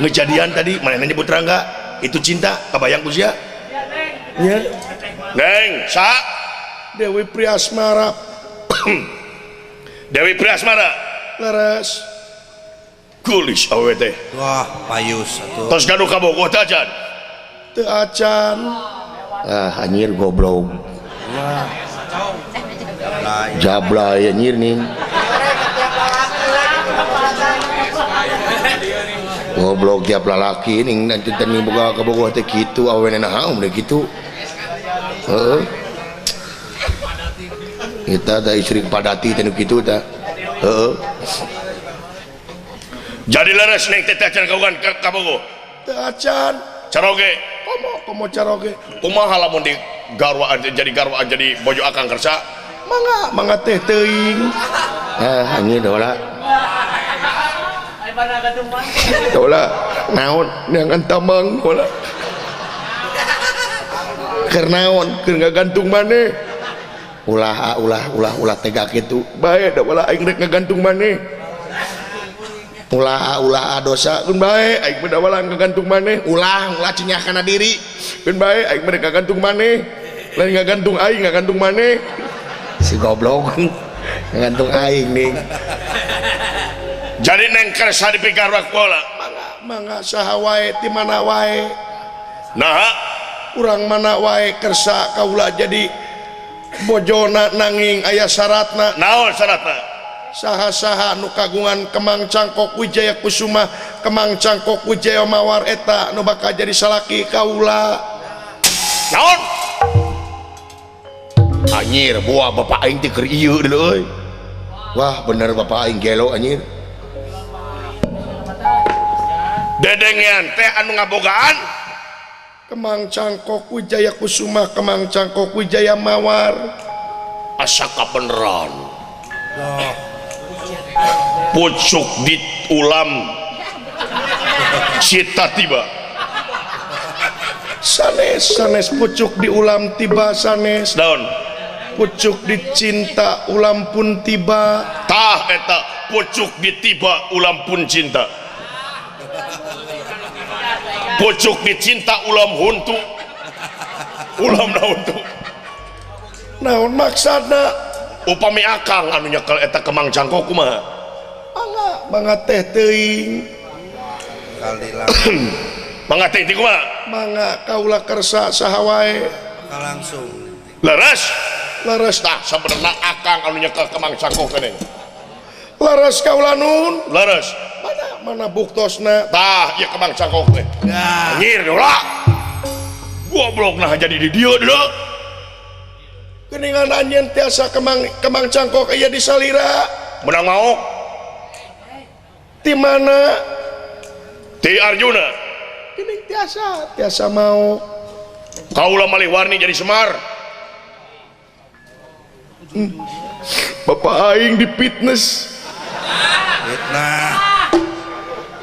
Ngejadian tadi manehna nyebut Rangga. Itu cinta kabayang ku sia. Nya. Neng, sa Dewi Priasmara. Dewi Priasmara. Leres. Gulis awewe teh. Wah, payus atuh. Tos gaduh ka Bogor teh acan. Teu acan. Ah, anjir goblok. Wah. Jablay anjir nih. Goblok tiap lalaki ning nanti teh boga ka Bogor teh kitu awena naon teh kitu. Heeh. Kita teh istri padati teh nu kitu tah. Heeh. Jadi leres ning teh acan kagungan ka Bogor. Teu acan. Caroge. Komo komo caroge. Kumaha lamun di garwaan jadi garwaan jadi bojo akang kersa? Mangga mangga teh teuing. Ah anjir dola. Dola naon neangan tamang dola. Keur naon keur ngagantung maneh. Ulah ulah ulah ulah tega kitu. Bae da wala aing rek ngagantung maneh. Ulah ulah dosa keun bae aing mah da wala ngagantung maneh. Ulah ulah cinyah kana diri. Keun bae aing mah rek ngagantung maneh. Lain ngagantung aing ngagantung maneh. Si goblok ngagantung aing ning. Jadi neng kersa dipigarwa ku heula. Mangga mangga saha wae ti mana wae. Naha urang mana wae kersa kaula jadi bojona nanging aya syaratna. Naon syaratna? Saha-saha nu kagungan Kemang Cangkok Wijaya Kusuma, Kemang Cangkok Wijaya Mawar eta nu bakal jadi salaki kaula. Naon? Anjir, buah bapak aing teh keur ieu deuleu euy. Wah, bener bapak aing gelo anjir. Dedengean teh anu ngabogaan Kemang Cangkok Wijaya Kusuma, Kemang Cangkok Wijaya Mawar. Asa kabeneran. Oh. Pucuk di ulam cita tiba. Sanes sanes pucuk di ulam tiba sanes. Daun. Pucuk di cinta ulam pun tiba. Tah eta pucuk ditiba ulam pun cinta. Pucuk dicinta ulam huntu. Ulam na huntu. Naon maksudna? Upami akang anu nyekel eta Kemang Cangkok kumaha? Mangga mangga teh teuing. Mangga teh teuing kumaha? Mangga kaula kersa saha wae. Langsung. Leres. Leres tah sabenerna akang anu nyekel Kemang Cangkok teh. Leres kaula nun. Leres. Mana mana buktosna? Tah ieu Kemang Cangkok teh. Anjir ulah. Goblok nah jadi di dieu deuleu. Geningan anjeun tiasa Kemang Kemang Cangkok aya di salira. Menang maok. Ti mana? Ti Arjuna. Geuning tiasa tiasa maok. Kaula malih warni jadi Semar. Bapak aing di fitness. Fitnah.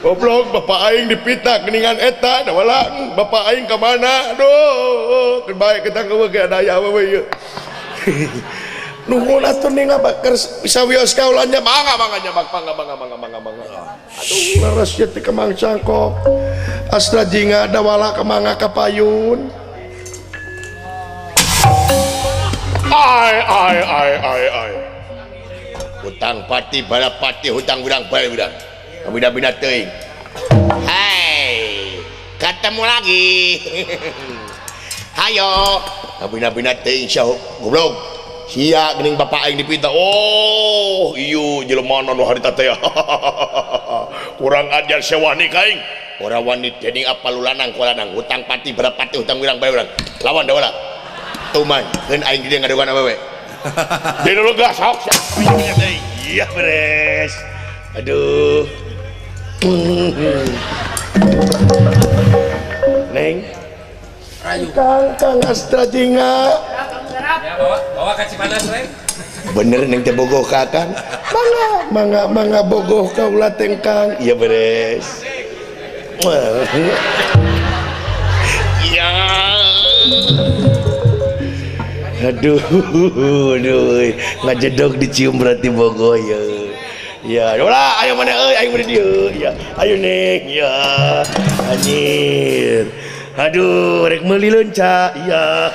Goblok bapak aing dipitnah geuningan eta da wala bapak aing ka mana? Aduh, keun bae kita eueuh ge aya awewe ieu. Nuhun atuh ning bakar sawios kaula nya mangga mangga nya mangga mangga mangga mangga mangga. Aduh leres ieu teh Kemang Cangkok. Astra jinga dawala kemanga kapayun. Ai ai ai ai ai. Hutang pati balapati hutang udang bae udang. Bina-bina teuing. Hai, ketemu lagi. Hayo, bina-bina teuing sia goblok. Sia geuning bapak aing dipita. Oh, ieu jelema nu harita teh. Kurang ajar sia wani ka aing. Ora wani dening apa lulanang ku lanang hutang pati berapati hutang wirang bae urang. Lawan da wala. Tuman, keun aing di dieu ngadogan awewe. Deui dulu gas sok sia. Iya beres. Aduh. Neng. Kang Kang Astra Jingga. Ya, bawa bawa ka Cipanas we. Bener neng teh bogoh ka Kang. Mangga mangga mangga bogoh kaula teh Kang. Iya beres. Ya. Aduh, aduh, ngajedog dicium berarti bogoh ya. Ya, ulah ayo mana euy, ayo mana dieu. Ya, ayo neng, ya. Anjir. Aduh, rek meuli leunca. Iya.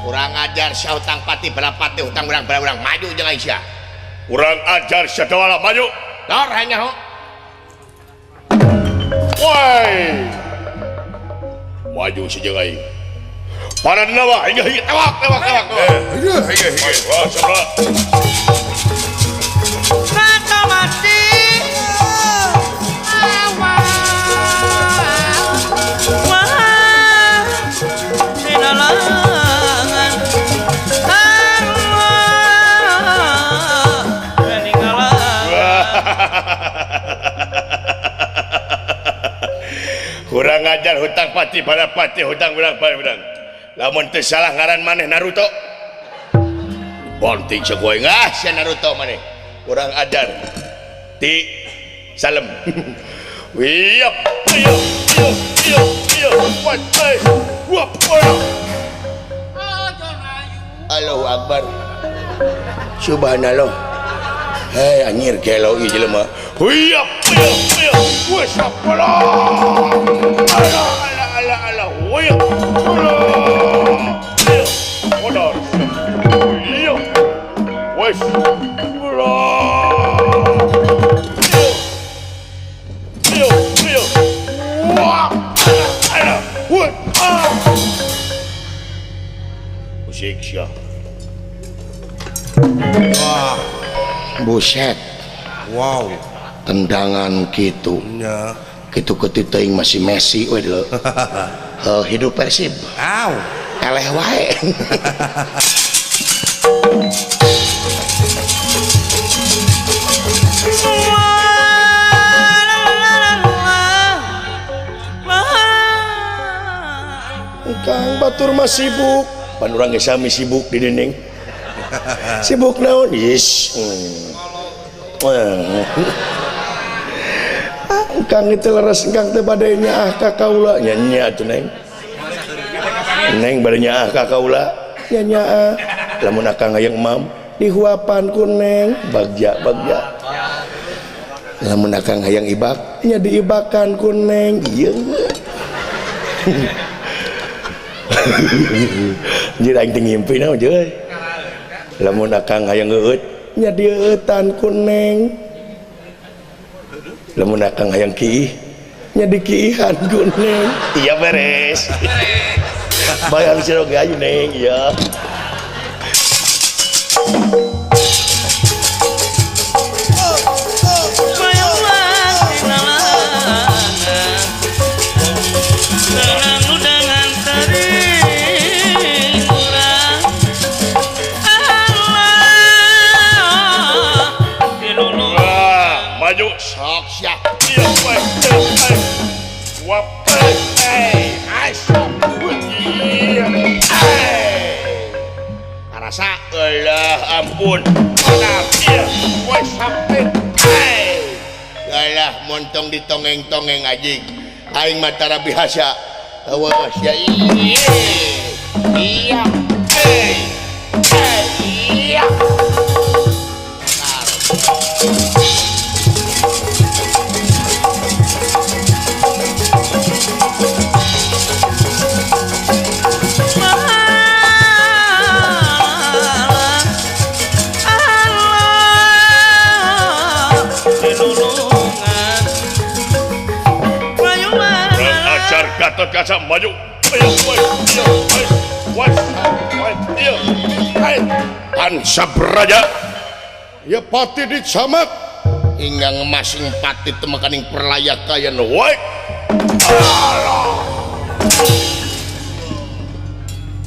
Kurang ajar sia hutang pati berapati hutang urang urang maju jeung Aisyah. Kurang ajar sia dawala maju. Lor hanya ho. Woi. Maju si jeung aing. Para dewa hingga hingga tewak tewak tewak. Hingga hingga hingga. Wah, sabra. Rata mati. Wah. Dinalangan. Allah. Peninggalan. Kurang ajar hutang pati pada pati hutang urang pada urang. Lamun teu salah ngaran maneh Naruto. Bonting sagoeng ah sia Naruto maneh. Kurang ajar. Ti salem. Wiyap iyo iyo iyo iyo wat ai wap ora. Allahu Akbar. Subhanallah. Hei anjir gelo ieu jelema. Wiyap iyo iyo wes apalah. Ala ala ala ala wiyap. Wes. Yo yo wah. Ala wah. Musik sia. Wah. Buset. Wow. Tendangan kitu. Nya. Kitu kitu teuing masih Messi we deuleu. Heuh hidup Persib. Aw. Eleh wae. Kang batur mah sibuk. Pan urang ge sami sibuk di dinding. Sibuk naon? Yes. Kang itu leres kang teh bade nyaah ka kaula. Nya nya atuh neng. Neng bade nyaah ka kaula. Nya nyaah. Lamun akang hayang emam dihuapan ku neng. Bagja bagja. Lamun akang hayang ibak nya diibakan ku neng. Ieu. Anjir aing teh ngimpi naon euy. Lamun akang hayang eueut nya dieueutan ku neng. Lamun akang hayang kiih nya dikiihan ku neng. Iya beres. Bayang sia oge ayu neng iya. Sok sia. Iya weh. Wap eh asok. Iya. Karasa Allah ampun. Iya weh sampe. Alah montong ditongeng-tongeng anjing. Aing mah tara biasa. Eueuh sia ieu. Iya. Iya. Gatot Kaca maju. Ayo, ayo, ayo, ayo, Tansab Raja. Ya pati dicamak. Hingga ngemasing pati temekaning perlayakayan wae.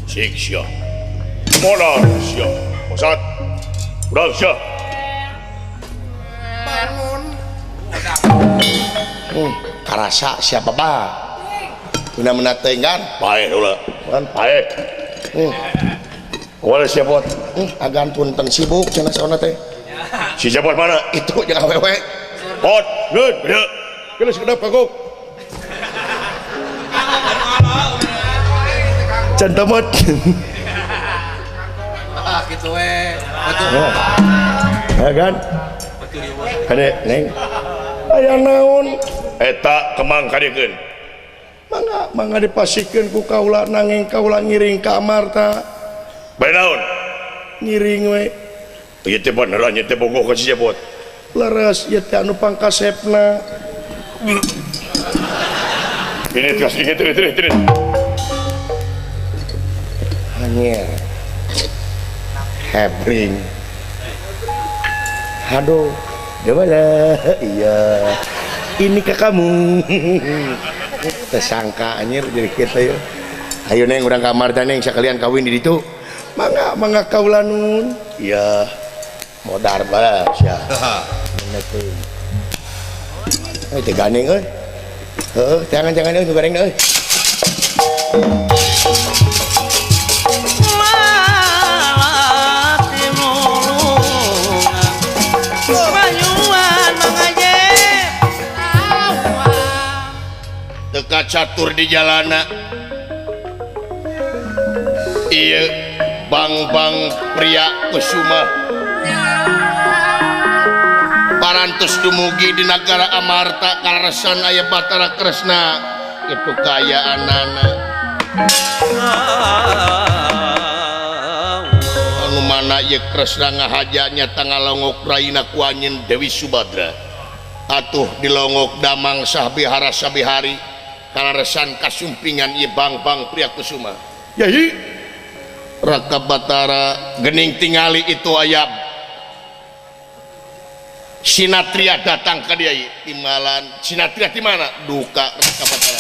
Sik sia. Modal sia. Posat. Urang sia. Bangun. Karasa siapa ba? Guna menateng kan? Bae ulah. Kan bae. Wala sia pot. Agan punten sibuk cenah saona teh. Si Japot mana? Itu jeung awewe. Pot, geus, geus. Geus kedap kagok. Can tamat. Ah, kitu we. Ya kan? Kade, Neng. Aya naon? Eta kemang kadiekeun. Mangga, mangga dipasikeun ku kaula nanging kaula ngiring ka Amarta. Bae naon? Ngiring we. Ieu teh beneran ieu teh bogoh ka si Jepot. Leres ieu teh anu pangkasepna. Ini terus ini terus terus terus. Anjir. Hebring. Aduh, gimana? Iya. Ini ke kamu. Tersangka anjir jadi kita yuk. Ayo Neng urang ka Amarta Neng sekalian kawin di ditu. Mangga, mangga kaula nun. Iya. Modar bae sia. Eh teh gandeng euy. Heuh, jangan-jangan euy nu goreng euy. Teka catur di jalana. Ieu bang-bang pria Kusuma. Parantos dumugi di nagara Amarta kaleresan aya Batara Kresna itu kaayaanana. Anu mana ieu Kresna ngahaja nyata ngalongok raina ku anjeun Dewi Subadra. Atuh dilongok damang sahbihara sabihari kaleresan kasumpingan ieu bang-bang pria Kusuma. Yai Raka Batara gening tingali itu aya Sinatria datang ke dia timalan Sinatria di mana duka Raka Batara.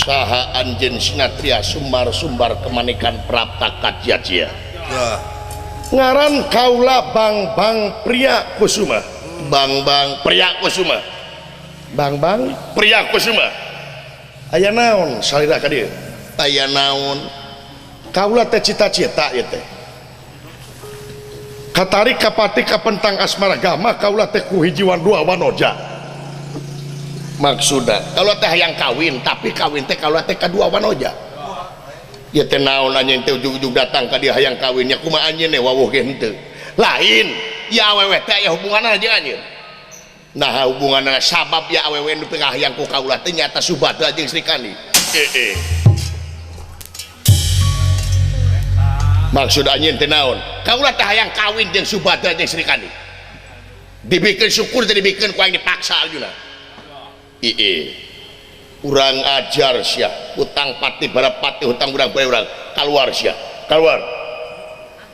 Saha anjeun Sinatria sumbar-sumbar kemanikan prapta kacia-cia. Ngaran kaula Bang-bang Pria Kusuma. Bang-bang Pria Kusuma. Bang-bang Pria Kusuma. Aya naon salira ka dieu? Aya naon? Kaula teh cita-cita ieu teh. Katarik kapati kapentang asmara gama kaula teh ku hijiwan dua wanoja. Maksudna kalau teh hayang kawin tapi kawin teh kalau teh kadua wanoja. Ya teh naon anjeun teh ujug-ujug datang ka dia hayang kawin nya kumaha anjeun we wawuh ge henteu. Lain ya awewe teh aya hubunganna jeung anjeun. Nah hubunganna sabab ya awewe nu teu hayang ku kaula teh nyata Subadra jeung Sri Kandi. Maksud anjeun teh naon? Kaula teh hayang kawin jeung Subadra jeung Sri Kandi. Dibikeun syukur teh dibikeun ku aing dipaksa Arjuna. Ie urang ajar sia utang pati barapati hutang urang bae urang kaluar sia kaluar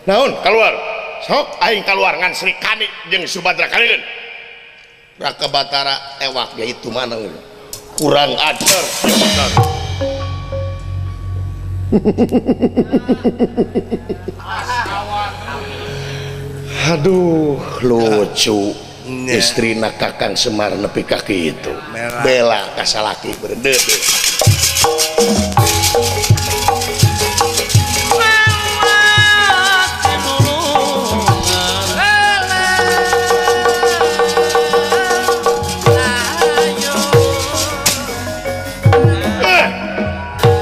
naon kaluar sok aing kaluar ngan Sri Kandi jeung Subadra kalian Raka Batara ewak ya itu mana kurang ajar sia Batara. Aduh lucu. Istrina Kakang Semar nepi ka kitu. Bela ka salaki berende.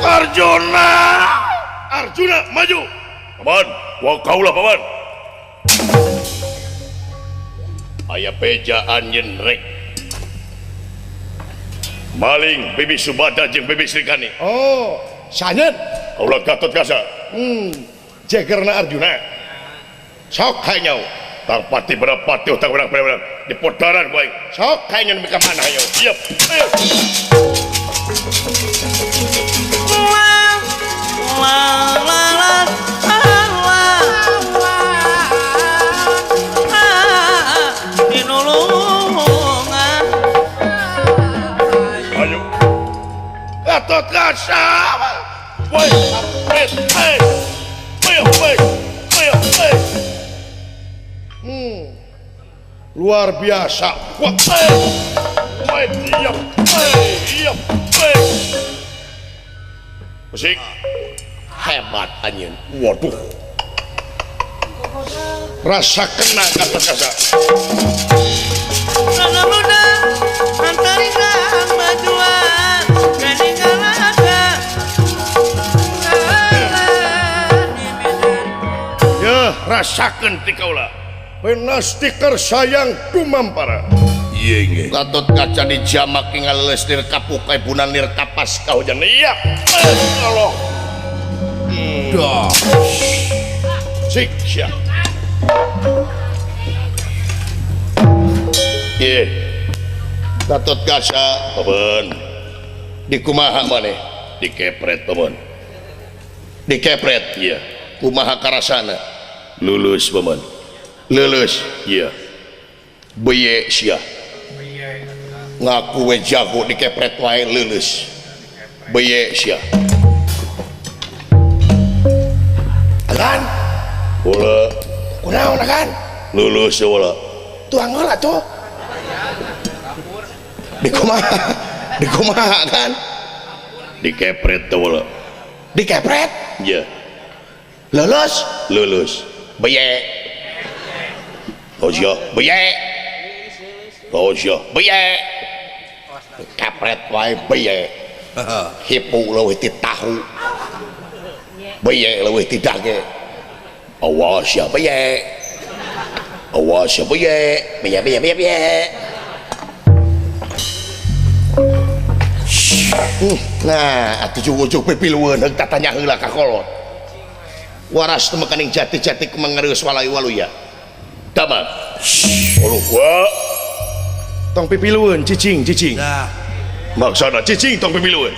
Arjuna, Arjuna maju. Paman, wa kaulah paman. Aya beja anjeun rek maling Bibi Subadra jeung Bibi Srikani. Oh, sanyeun kaula Gatot Kaca. Jegerna Arjuna. Sok hayu tang pati berapati tang berang di podaran baik. Sok hayu nepi ka mana hayu. Siap. Ayo. La la la la tinulungan. Ayo. Gatot Kaca. Woi, woi, woi, woi, woi. Luar biasa. Wah, woi, iya, iya, woi. Musik hebat anjeun. Waduh. Rasa kena Gatot Kaca. Ya, rasakeun ti kaula. Penastiker sayang tumampara. Iya nggih. Gatot Kaca dijamak ngaleles lir kapuk kaibunan lir kapas kahujan. Iya. Allah. Dah. Sik sia. Ieu. Gatot Kaca paben. Dikumaha maneh? Dikepret paben. Dikepret? Iya. Kumaha karasana? Lulus paben. Lulus? Iya. Beye sia. Ngaku we jago dikepret wae lulus. Beye sia. Agan? Bola. Kunaon agan? Lulus ya bola. Tuang heula tuh. Dikumaha? Dikumaha kan? Dikepret teh bola. Dikepret? Iya. Lulus? Lulus. Beye. Oh sia. Beye. Oh sia. Beye. Dikepret wae beye. Hipu leuwih ti tahu. Beye leuwih ti dage. Awas ya beye. Awas ya beye. Beye beye beye beye. Nah, atuh ujug-ujug pipilueun heug tatanya heula ka kolot. Waras teu mekaning jati-jati kumangareus walai waluya. Tamat. Uluh wa. Tong pipilueun cicing cicing. Nah. Maksana cicing tong pipilueun.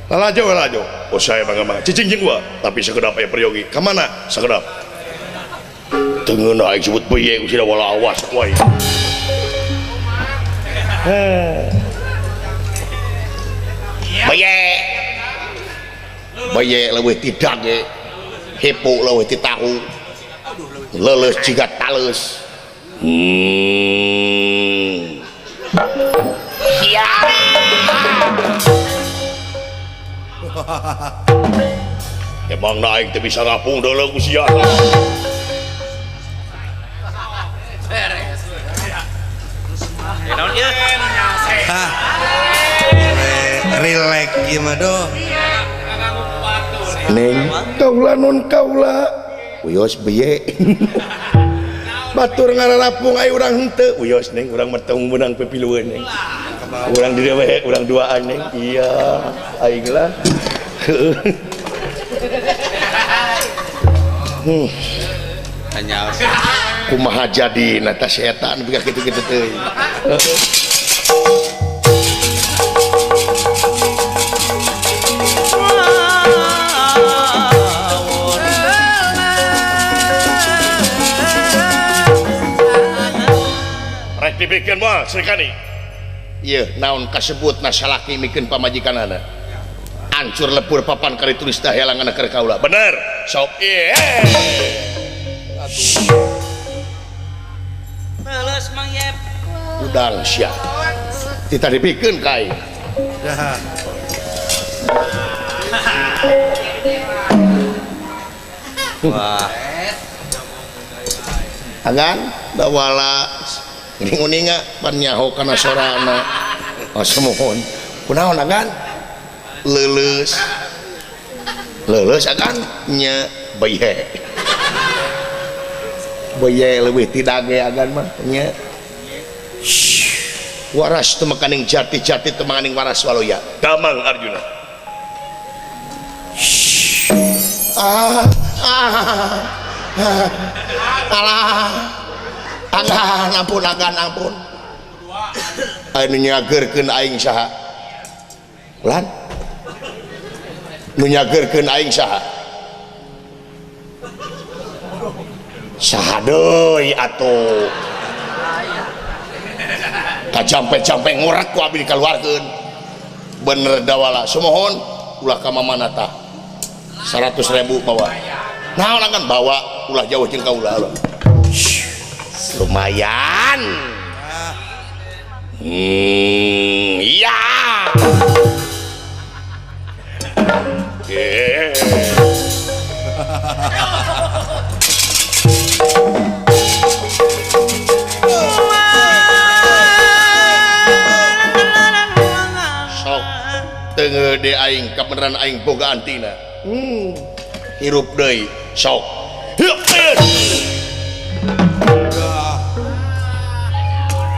Lalajo lalajo. Oh saya mangga-mangga cicing jeung gua, tapi sakedap aya peryogi. Ka mana? Sakedap. Teu ngeunah aing sebut beye usida wala awas wae. Beye. Beye leuwih ti dage. Hipu leuwih ti tahu. Leuleus jiga taleus. Sia. Emang aing teu bisa ngapung deuleu ku sia. Beres. Naon ieu? Hah. Relax ieu mah doh. Neng, kaula non kaula. Uyos beye. Batur ngararapung ai urang henteu. Uyos neng, urang mah teu meunang pipilueun neng. Urang di dieu we, urang duaan neng. Iya, aing lah. Kumaha jadi nata si eta nu ka kitu-kitu teuing. Rek dibikeun moal Srikani. Ieu naon kasebutna salaki mikeun pamajikanana. Ancur lebur papan kari tulis dah helangan keur kaula. Bener. Sok ieu. Aduh. Leuleus Mang Yep. Udang sia. Tita dibikeun ka aing. Wah. Agan dawala geuning-uninga pan nyaho kana sorana. Oh sumuhun. Kunaon agan? Leuleus. Leuleus agan nya beye. Boye leuwih ti dage agan mah nya. Waras teu mekaning jati-jati teu mekaning waras waloya. Damang Arjuna. Ah ah. Alah. Agan ampun agan ampun. Anu nyageurkeun aing saha? Lan. Nu nyageurkeun aing saha? Saha deui atuh. Kajampe-jampe ngorek ku abdi dikaluarkeun. Bener dawala sumohon ulah ka mamana tah. 100.000 bawa. Naon akan bawa ulah jauh jeung ka ulah. Lumayan. Iya. Sok teu aing kabeneran aing boga antina. Hirup deui sok.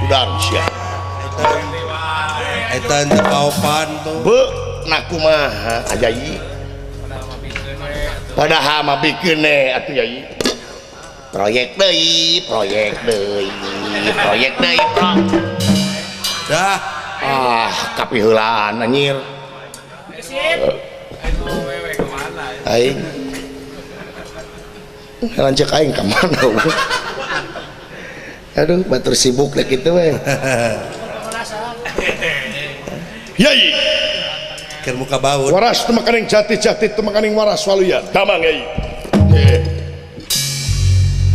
Udang sia. Eta teu kaopan tuh. Beuh, na kumaha ajayi. Padahal mah bikeun atuh yai. Proyek deui, proyek deui, proyek deui, pro. Dah. Ah, kapiheulaan anjir. Aing. Lanceuk aing ka mana? Aduh, batur sibuk lah kitu we. Yai. Keur muka baut. Waras teu makaning jati-jati teu makaning waras waluya. Damang yai.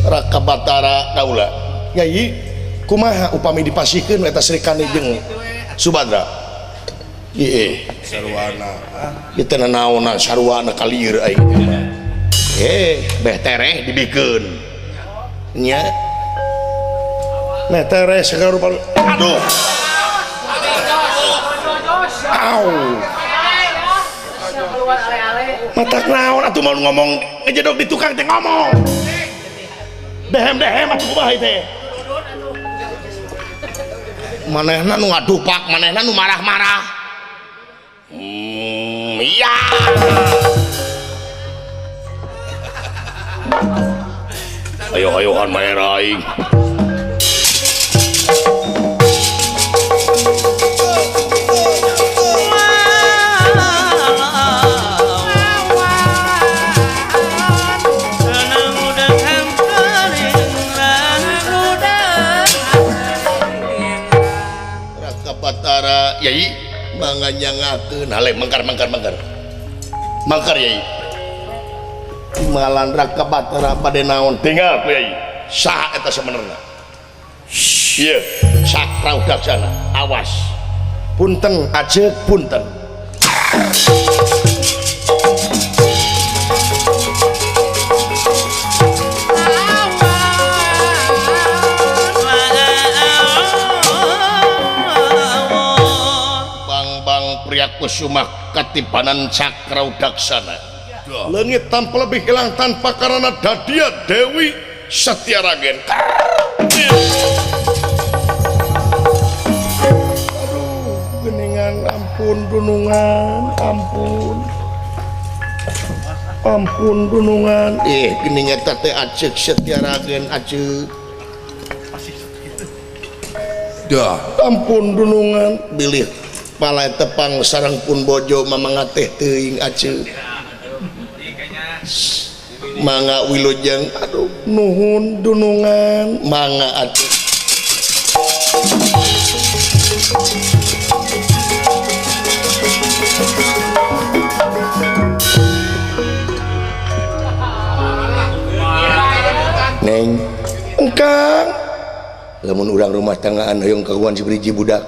Raka Batara kaula. Yai, kumaha upami dipasihkeun eta Sri Kandi jeung Subadra? Ieu sarwana. Ieu teh nanaonan sarwana kalieur aing teh mah. Beh tereh dibikeun. Nya. Beh tereh segala rupa. Aduh. Au. Matak naon atuh mau ngomong ngejedog di tukang teh ngomong. Dehem-dehem atuh kumaha teh. Manehna nu ngadupak, manehna nu marah-marah. Iya. Ayo-ayohan maera aing. Batara yai manganyangakeun hale mangkar mangkar mangkar mangkar yai malan Raka Batara bade naon tinggal ku yai saha eta sabenerna ieu Sakra Udaksana awas punten ajeuk punten Kusuma katibanan Cakra Udaksana leungit tanpa lebih hilang tanpa karena dadia Dewi Satyaragen. Aduh geningan ampun dunungan ampun ampun dunungan geuning eta teh aceuk Satyaragen aceuk dah ampun dunungan bilih palai tepang sareng pun bojo mamangateh teuing aceuk mangga wilujeng aduh nuhun dunungan mangga aceuk neng engkang lamun urang rumah tanggaan hoyong kaguan sibiji budak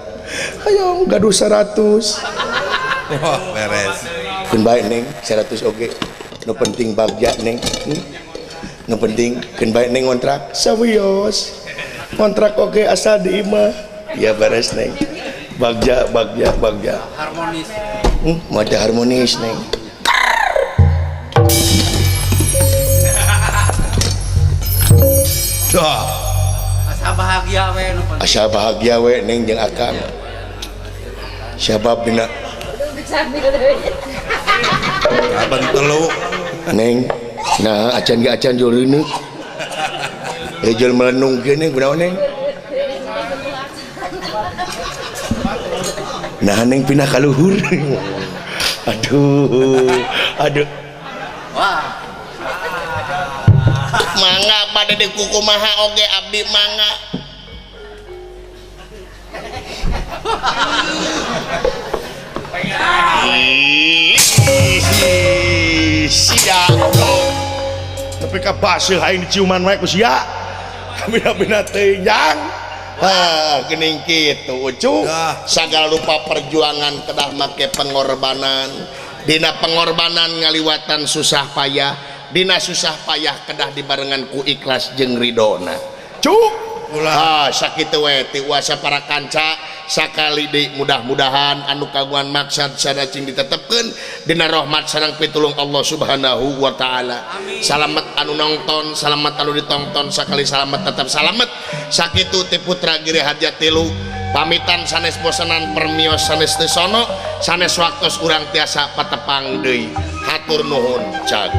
ayo gaduh 100. Wah, beres. Keun bae neng 100 oge. Nu penting bagja neng. Nu penting keun bae neng ngontrak sawios. Kontrak oge asal di imah. Ya beres neng. Bagja bagja bagja. Harmonis. Mah harmonis neng. Dah. Asa bahagia we nu penting. Asa bahagia we neng jeung akang. Siapa dina Kapan telu neng nah acan ge acan jol reuneuh. Jol melenung kieu neng kunaon neng? Nah neng pindah ka luhur. Aduh, aduh. Wah. Mangga pada di kukumaha oge abdi mangga. Sia. Tapi ka baseuh aing diciuman wae ku sia. Bina-bina teuing jang. Ah, geuning kitu ucu. Sagala rupa perjuangan kedah make pengorbanan. Dina pengorbanan ngaliwatan susah payah, dina susah payah kedah dibarengan ku ikhlas jeung ridona. Cuk. Ah, sakitu we ti uasa para kanca sakali deui mudah-mudahan anu kagungan maksad sada cing ditetepkeun dina rahmat sareng pitulung Allah Subhanahu wa taala. Salamet anu nongton, salamet anu ditongton, sakali salamet tetep salamet. Sakitu ti Putra Giri Harja tilu pamitan sanes bosenan permios sanes teu sono sanes waktos urang tiasa patepang deui. Hatur nuhun cag.